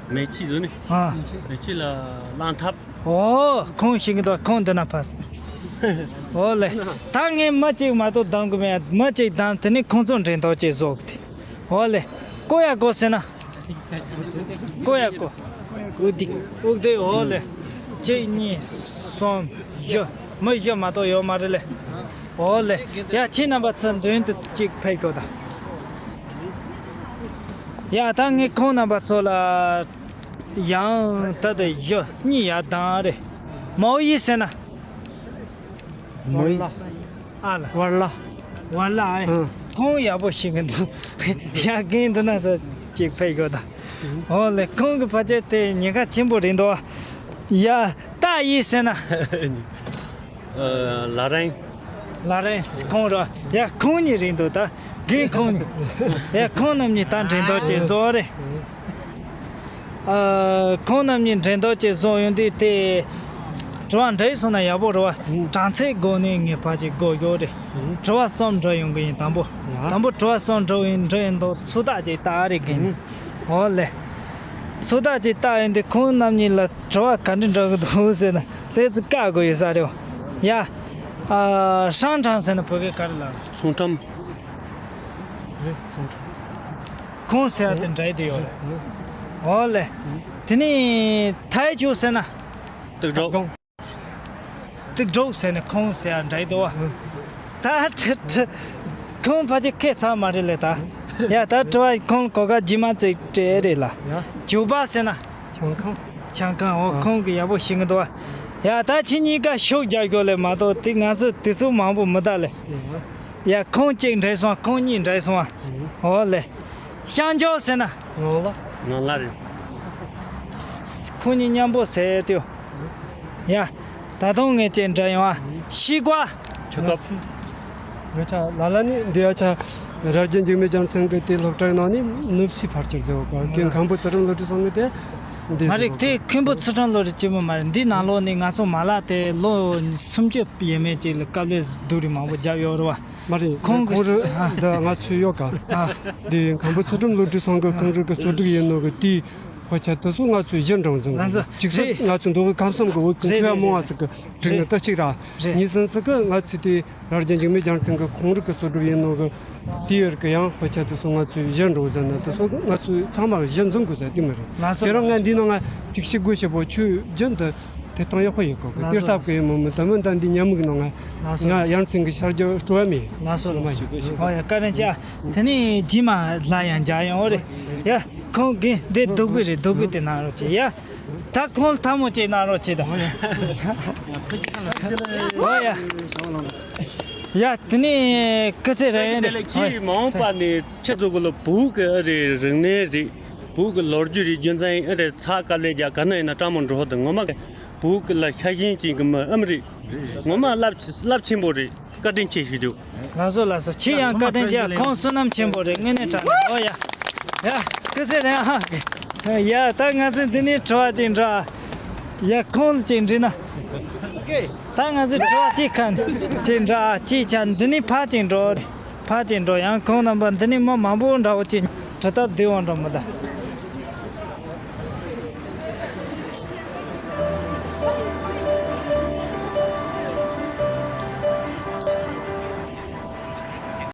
མེ་ཆི་ལོ་ནི། ཨ། མེ་ཆི་ལ་གླང་ཐབས། ཨོ། ཁོང་ཤི་གི་འདུག་ཁོང་འདི་ན་ཕར་སོང་། ཨོ་ལེ། ད་ངས་མི་གཅིག་མ་གཏོགས་བདམས་གི་མེད། མི་གཅིག་བདམས། དེ་ནས་ཁོང་ཚོ་འགྲན་བསྡུར་ཅིག་བཟོ་གི་དེ། ཨོ་ལེ། ཀོ་ཡ་ཀོ་ཟེར་ན། ཀོ་ཡ་ཀོ། ཨུག་དིག་ཨུག་དིག་ཨོ་ལེ། གཅིག་གཉིས་གསུམ་བཞི། མི་བཞི་མ་གཏོགས་ཡོད་མ་རེད་ལེ། ཨོ་ལེ། ཡ། ཁྱེད་རྣམ་པ་ཚོ་མདུན་དུ་གཅིག་ཕེབས་ཤོག་ད། ཡ། ད་ངས་ཁོང་རྣམ་པ་ཚོ་ལ། ཡང་ད་ལྟ་བཞི་གཉིས་ཡར་ལྡང་རེད། མའོ་ཡི་ཟེར་ན། མའོ་ཡི། ཨ་ལ། ཝར་ལ། ཝར་ལ་ཨེ། ཨ། ཁོང་ཡག་པོ་ཤི་གི་འདུག་ཡ། གན་འདི་ན་ཚོ་གཅིག་ཕེབས་ཤོག་ད། ཨོ་ལེ། ཁོང་གི་ཕ་ཆེ་དེ་ཉེན་ཁ་ཆེན་པོ་རེད་འདུག་ཡ། ཏ་ཡི་ཟེར་ན། ཨ། ལ་རེན། ལ་རེན། ཁོང་ར། ཡ། ཁོང་གཉིས་རེད་འདུག་ད་གན་ཁོང་གཉིས། ཡ། ཁོང་རྣམ་གཉིས་ད་འགྲན་བསྡུར་ཅིག་བཟོ་རེད། ཨ། ཁོང་རྣམ་གཉིས་འགྲན་བསྡུར་ཅིག་བཟོ་ཡོང་དུས་དེ། དྲི་བ་འདྲི་སོང་ན་ཡག་པོ་རེད་བ། གྲངས་ཚད་སྒོ་ནས་ངས་ཕར་ཅིག་སྒོ་ཡོད་རེད། དྲི་བ་གསུམ་འདྲི་ཡོང་གི་ཡིན། དང་པོ། ཡ། དང་པོ་དྲི་བ་གསུམ་འདྲི་ཡིན། འདྲི་ཡིན་འདུག་ཚོད་ལྟ་ཅིག་བལྟ་རེད་གན། ཨོ་ལེ། ཚོད་ལྟ་ཅིག་བལྟ་ཡོང་དུས་ཁོང་རྣམ་གཉིས་ལ་དྲི་བ་ག་འདྲ་འདྲི་གི་འདུག་ཟེར་ན་དེ་ཚོ་བཀག་དགོས་ཡོད་ས་རེད། ཡ། ཨ། ཧྲང་ཀྲང་ཟེར་ན་བོད་སྐད་ག་རེ་ལབ། ཚོང་ཁྲོམ། རེད། ཚོང་ཁྲོམ། ཁོང་ཟེར་ཡ་དེ་འདྲ་དེ་ཡོད་རེད། ཨོ་ལེ། དེ་ནས་ཐའི་ཆུ་ཟེར་ན། ཏིག་ཏོག་ཏིག་ཏོག་ཟེར་ནས་ཁོང་ཟེར་ཡ་འདྲ་དེ་བ། ད་ཁྲི་ཁྲི། ཁོང་ཕལ་ཆེར་ཁེ་ཚ་མ་རེད་ལེ་ད། ཡ། ད་དྲི་བ་ཁོང་གོ་སྐབས་རྗེས་མ་ཙིག་སྤྲད་རེད་ལ། ཡ། ཇུ་པ་ཟེར་ན། ཆང་ཁང་། ཆང་ཁང་། འོ། ཨ། ཁོང་གི་ཡག་པོ་ཤེས་གི་འདུག་བ། ཡ། ད་ཁྱེད་གཉིས་ཀ་ཤུགས་རྒྱག་ཤོག་ལེ། མ་གཏོགས་དེ་ང་ཚོ་དུས་ཚོད་མང་པོ་མི་གདའ་ལེ། ཡ། ཁོང་གཅིག་འདྲེས་སོང་། ཁོང་གཉིས་འདྲེས་སོང་བ། ཨོ་ལེ། ཤང་ཇོ་ཟེར་ན། ངང་ལ། ངང་ལ་རེད། ཁོང་གཉིས་མཉམ་པོ་ཟེར་དུས། ཡ། ད་དུང་ངས་གཅིག་འདྲི་ཡོང་ཨ། ཤི་ཀ། ཆུ་ཀ། ང་ཆ་ལ་ལ་ནི་འདི་ཡ་ཆ། རྭ་རྒྱ་འཇིགས་མེད་རྒྱལ་མཚན་གྱི་དེ་སློབ་གྲྭའི་ནང་ནས་ནུབ་སི་ཕར་ཆེར་མཛད་པ་གི། མཁན་པོ་ཚུལ་ཁྲིམས་བློ་གྲོས་ཚང་གི་དེ། འདི་མ་རེད། དེ་མཁན་པོ་ཚུལ་ཁྲིམས་བློ་གྲོས་ཅི་མོ་མ་རེད། འདི་ནང་ལོགས་ནས་ང་ཚོ་མ་ལག་དེ་ལོ་སུམ་ཅུ་ཡས་མས་ཅིག་ལ་དཀའ་ལས་སྡུག་རུས་མང་པོ་བརྒྱབ་ཡོད་རེད་བ། མ་རེད། ཁོང་གི། ཁོང་རེད། ཨ། འདི་ང་ཚོས་ཡོད་ག། ཨ། འདི་མཁན་པོ་ཚུལ་ཁྲིམས་བློ་གྲོས་ཚང་གི་ཁོང་རང་གི་གཙོ་སྒྲུབ་ཡིན་ནོ་གི་དེའི་དཔེ་ཆ་དེ་ཚོ་ང་ཚོས་གཞི་འདྲ་བོ་འཛིན་གི། ལགས་སོ། གཅིག་ས། རེད། ང་ཚོ་མདོ་དབུས་ཁམས་གསུམ་གི་བོད་ཀྱི། རེད། མཁས་པ་མང་བ་ཟིག་གི་བསྒྲིགས་ནི་ད་གཅིག་ར། རེད། གཉིས་ཟིན་ཟིག་གི་ང་ཚོས་དེ་རྭ་རྒྱ་འཇིགས་མེད་རྒྱལ་མཚན་གི་ཁོང་རང་གི་གཙོ་སྒྲུབ་ཡིན་ནོ་གི་དེའི་རིགས་ཀྱི་ཡང་དཔེ་ཆ་དེ་ཚོ་ང་ཚོས་གཞི་འདྲ་བོ་ཟིན་ན་དེ་ཚོ་ང་ཚོས་ཚང་མ་གཞི་འཛིན་དགོས་ཟེར་དེ་མ་རེད། ལགས་སོ། དེ་རིང་ང་འདི་ནང་ང་ཅིག་ཤི་དགོས་ཞེས་པོ་ཆོས་རྒྱུན་དུ། དེ་སྟངས་ཡག་པོ་ཡིན་གོ་གི། ལགས་སོ། དེ་ལྟ་བུ་ཡིན་མོ་མི་ད་མི་ད་འདི་ཉམས་མིག་ནང་ང་། ལགས་སོ། ང་ཡང་ཚིག་གི་ཤར་རྒྱུ་སྤྲོ་བ་མེད། ལགས་སོ། ལགས་སོ། ཨོ་ཡ། བཀའ་དྲིན་ཆེ། དེ་ནས་རྗེས་མ་ལ་ཡང་མཇལ་ཡོང་། ཨོ་རེད། ཡ། ཁོང་གིས་འདི་སྡུག་པོ་རེད། སྡུག་པོ་དེ་གནང་རོགས་བྱེད་ཡ། ད་ཁོང་ཐལ་མོ་ཅིག་གནང་རོགས་བྱེད་དང་། ཨོ་ཡ། ཡ། དེ་ནས་སྐུ་ཚེ་རིང་རེད། ཁྱེད་མ་འོངས་པ་ནས་ཁྱེད་ཚོ་གི་ལ་བོད་གི་ཨ་རེད། རིག་གནས་རེད། བོད་གི་ལོ་རྒྱུས་རེད། རྒྱུ་མཚན་ཨ་རེད། ཚ་དཀའ་ལས་རྒྱག་ག་ན་ཡིན་ན་སྤྲང་མོ་འགྲོ་དང་། ངོ་མ་གི་བོད་གི་ལ་ཤ་ཞེན་ཅན་གི་མི་ཨ་མི་རེད། ངོ་མ་རླབས་རླབས་ཆེན་པོ་རེད། བཀའ་དྲིན་ཆེ་ཞུ་རྒྱུ། ང་ཚོ་ལ་སོ་ཁྱེད་ཡང་བཀའ་དྲིན་ཆེ། ཁོང་བསོད་ནམས་ཆེན་པོ་རེད། དངོས་གནས་དྲང་གནས། ཨོ་ཡ། ཡ། སྐུ་ཚེ་རིང་ཨ། ཡ། ད་ང་ཚོས་འདི་ནས་དྲི་བ་ཅིག་འདྲི་ཨ། ཡ། ཁོང་ལ་ཅིག་འདྲི་ན། ད་ང་ཚོས་དྲི་བ་ཅིག་ཁ་ནས་ཅིག་འདྲི་ཨ། ཅིག་ཆ་འདི་ནས་ཕར་ཅིག་འགྲོ། ཕར་ཅིག་འགྲོ། ཡང་ཁོང་རྣམ་པ་འདི་ནས་མི་མང་པོ་འདྲ་བོ་ཅིག་འདྲི་སྟབས་བདེ་བོ་འགྲོ་མི་གདའ།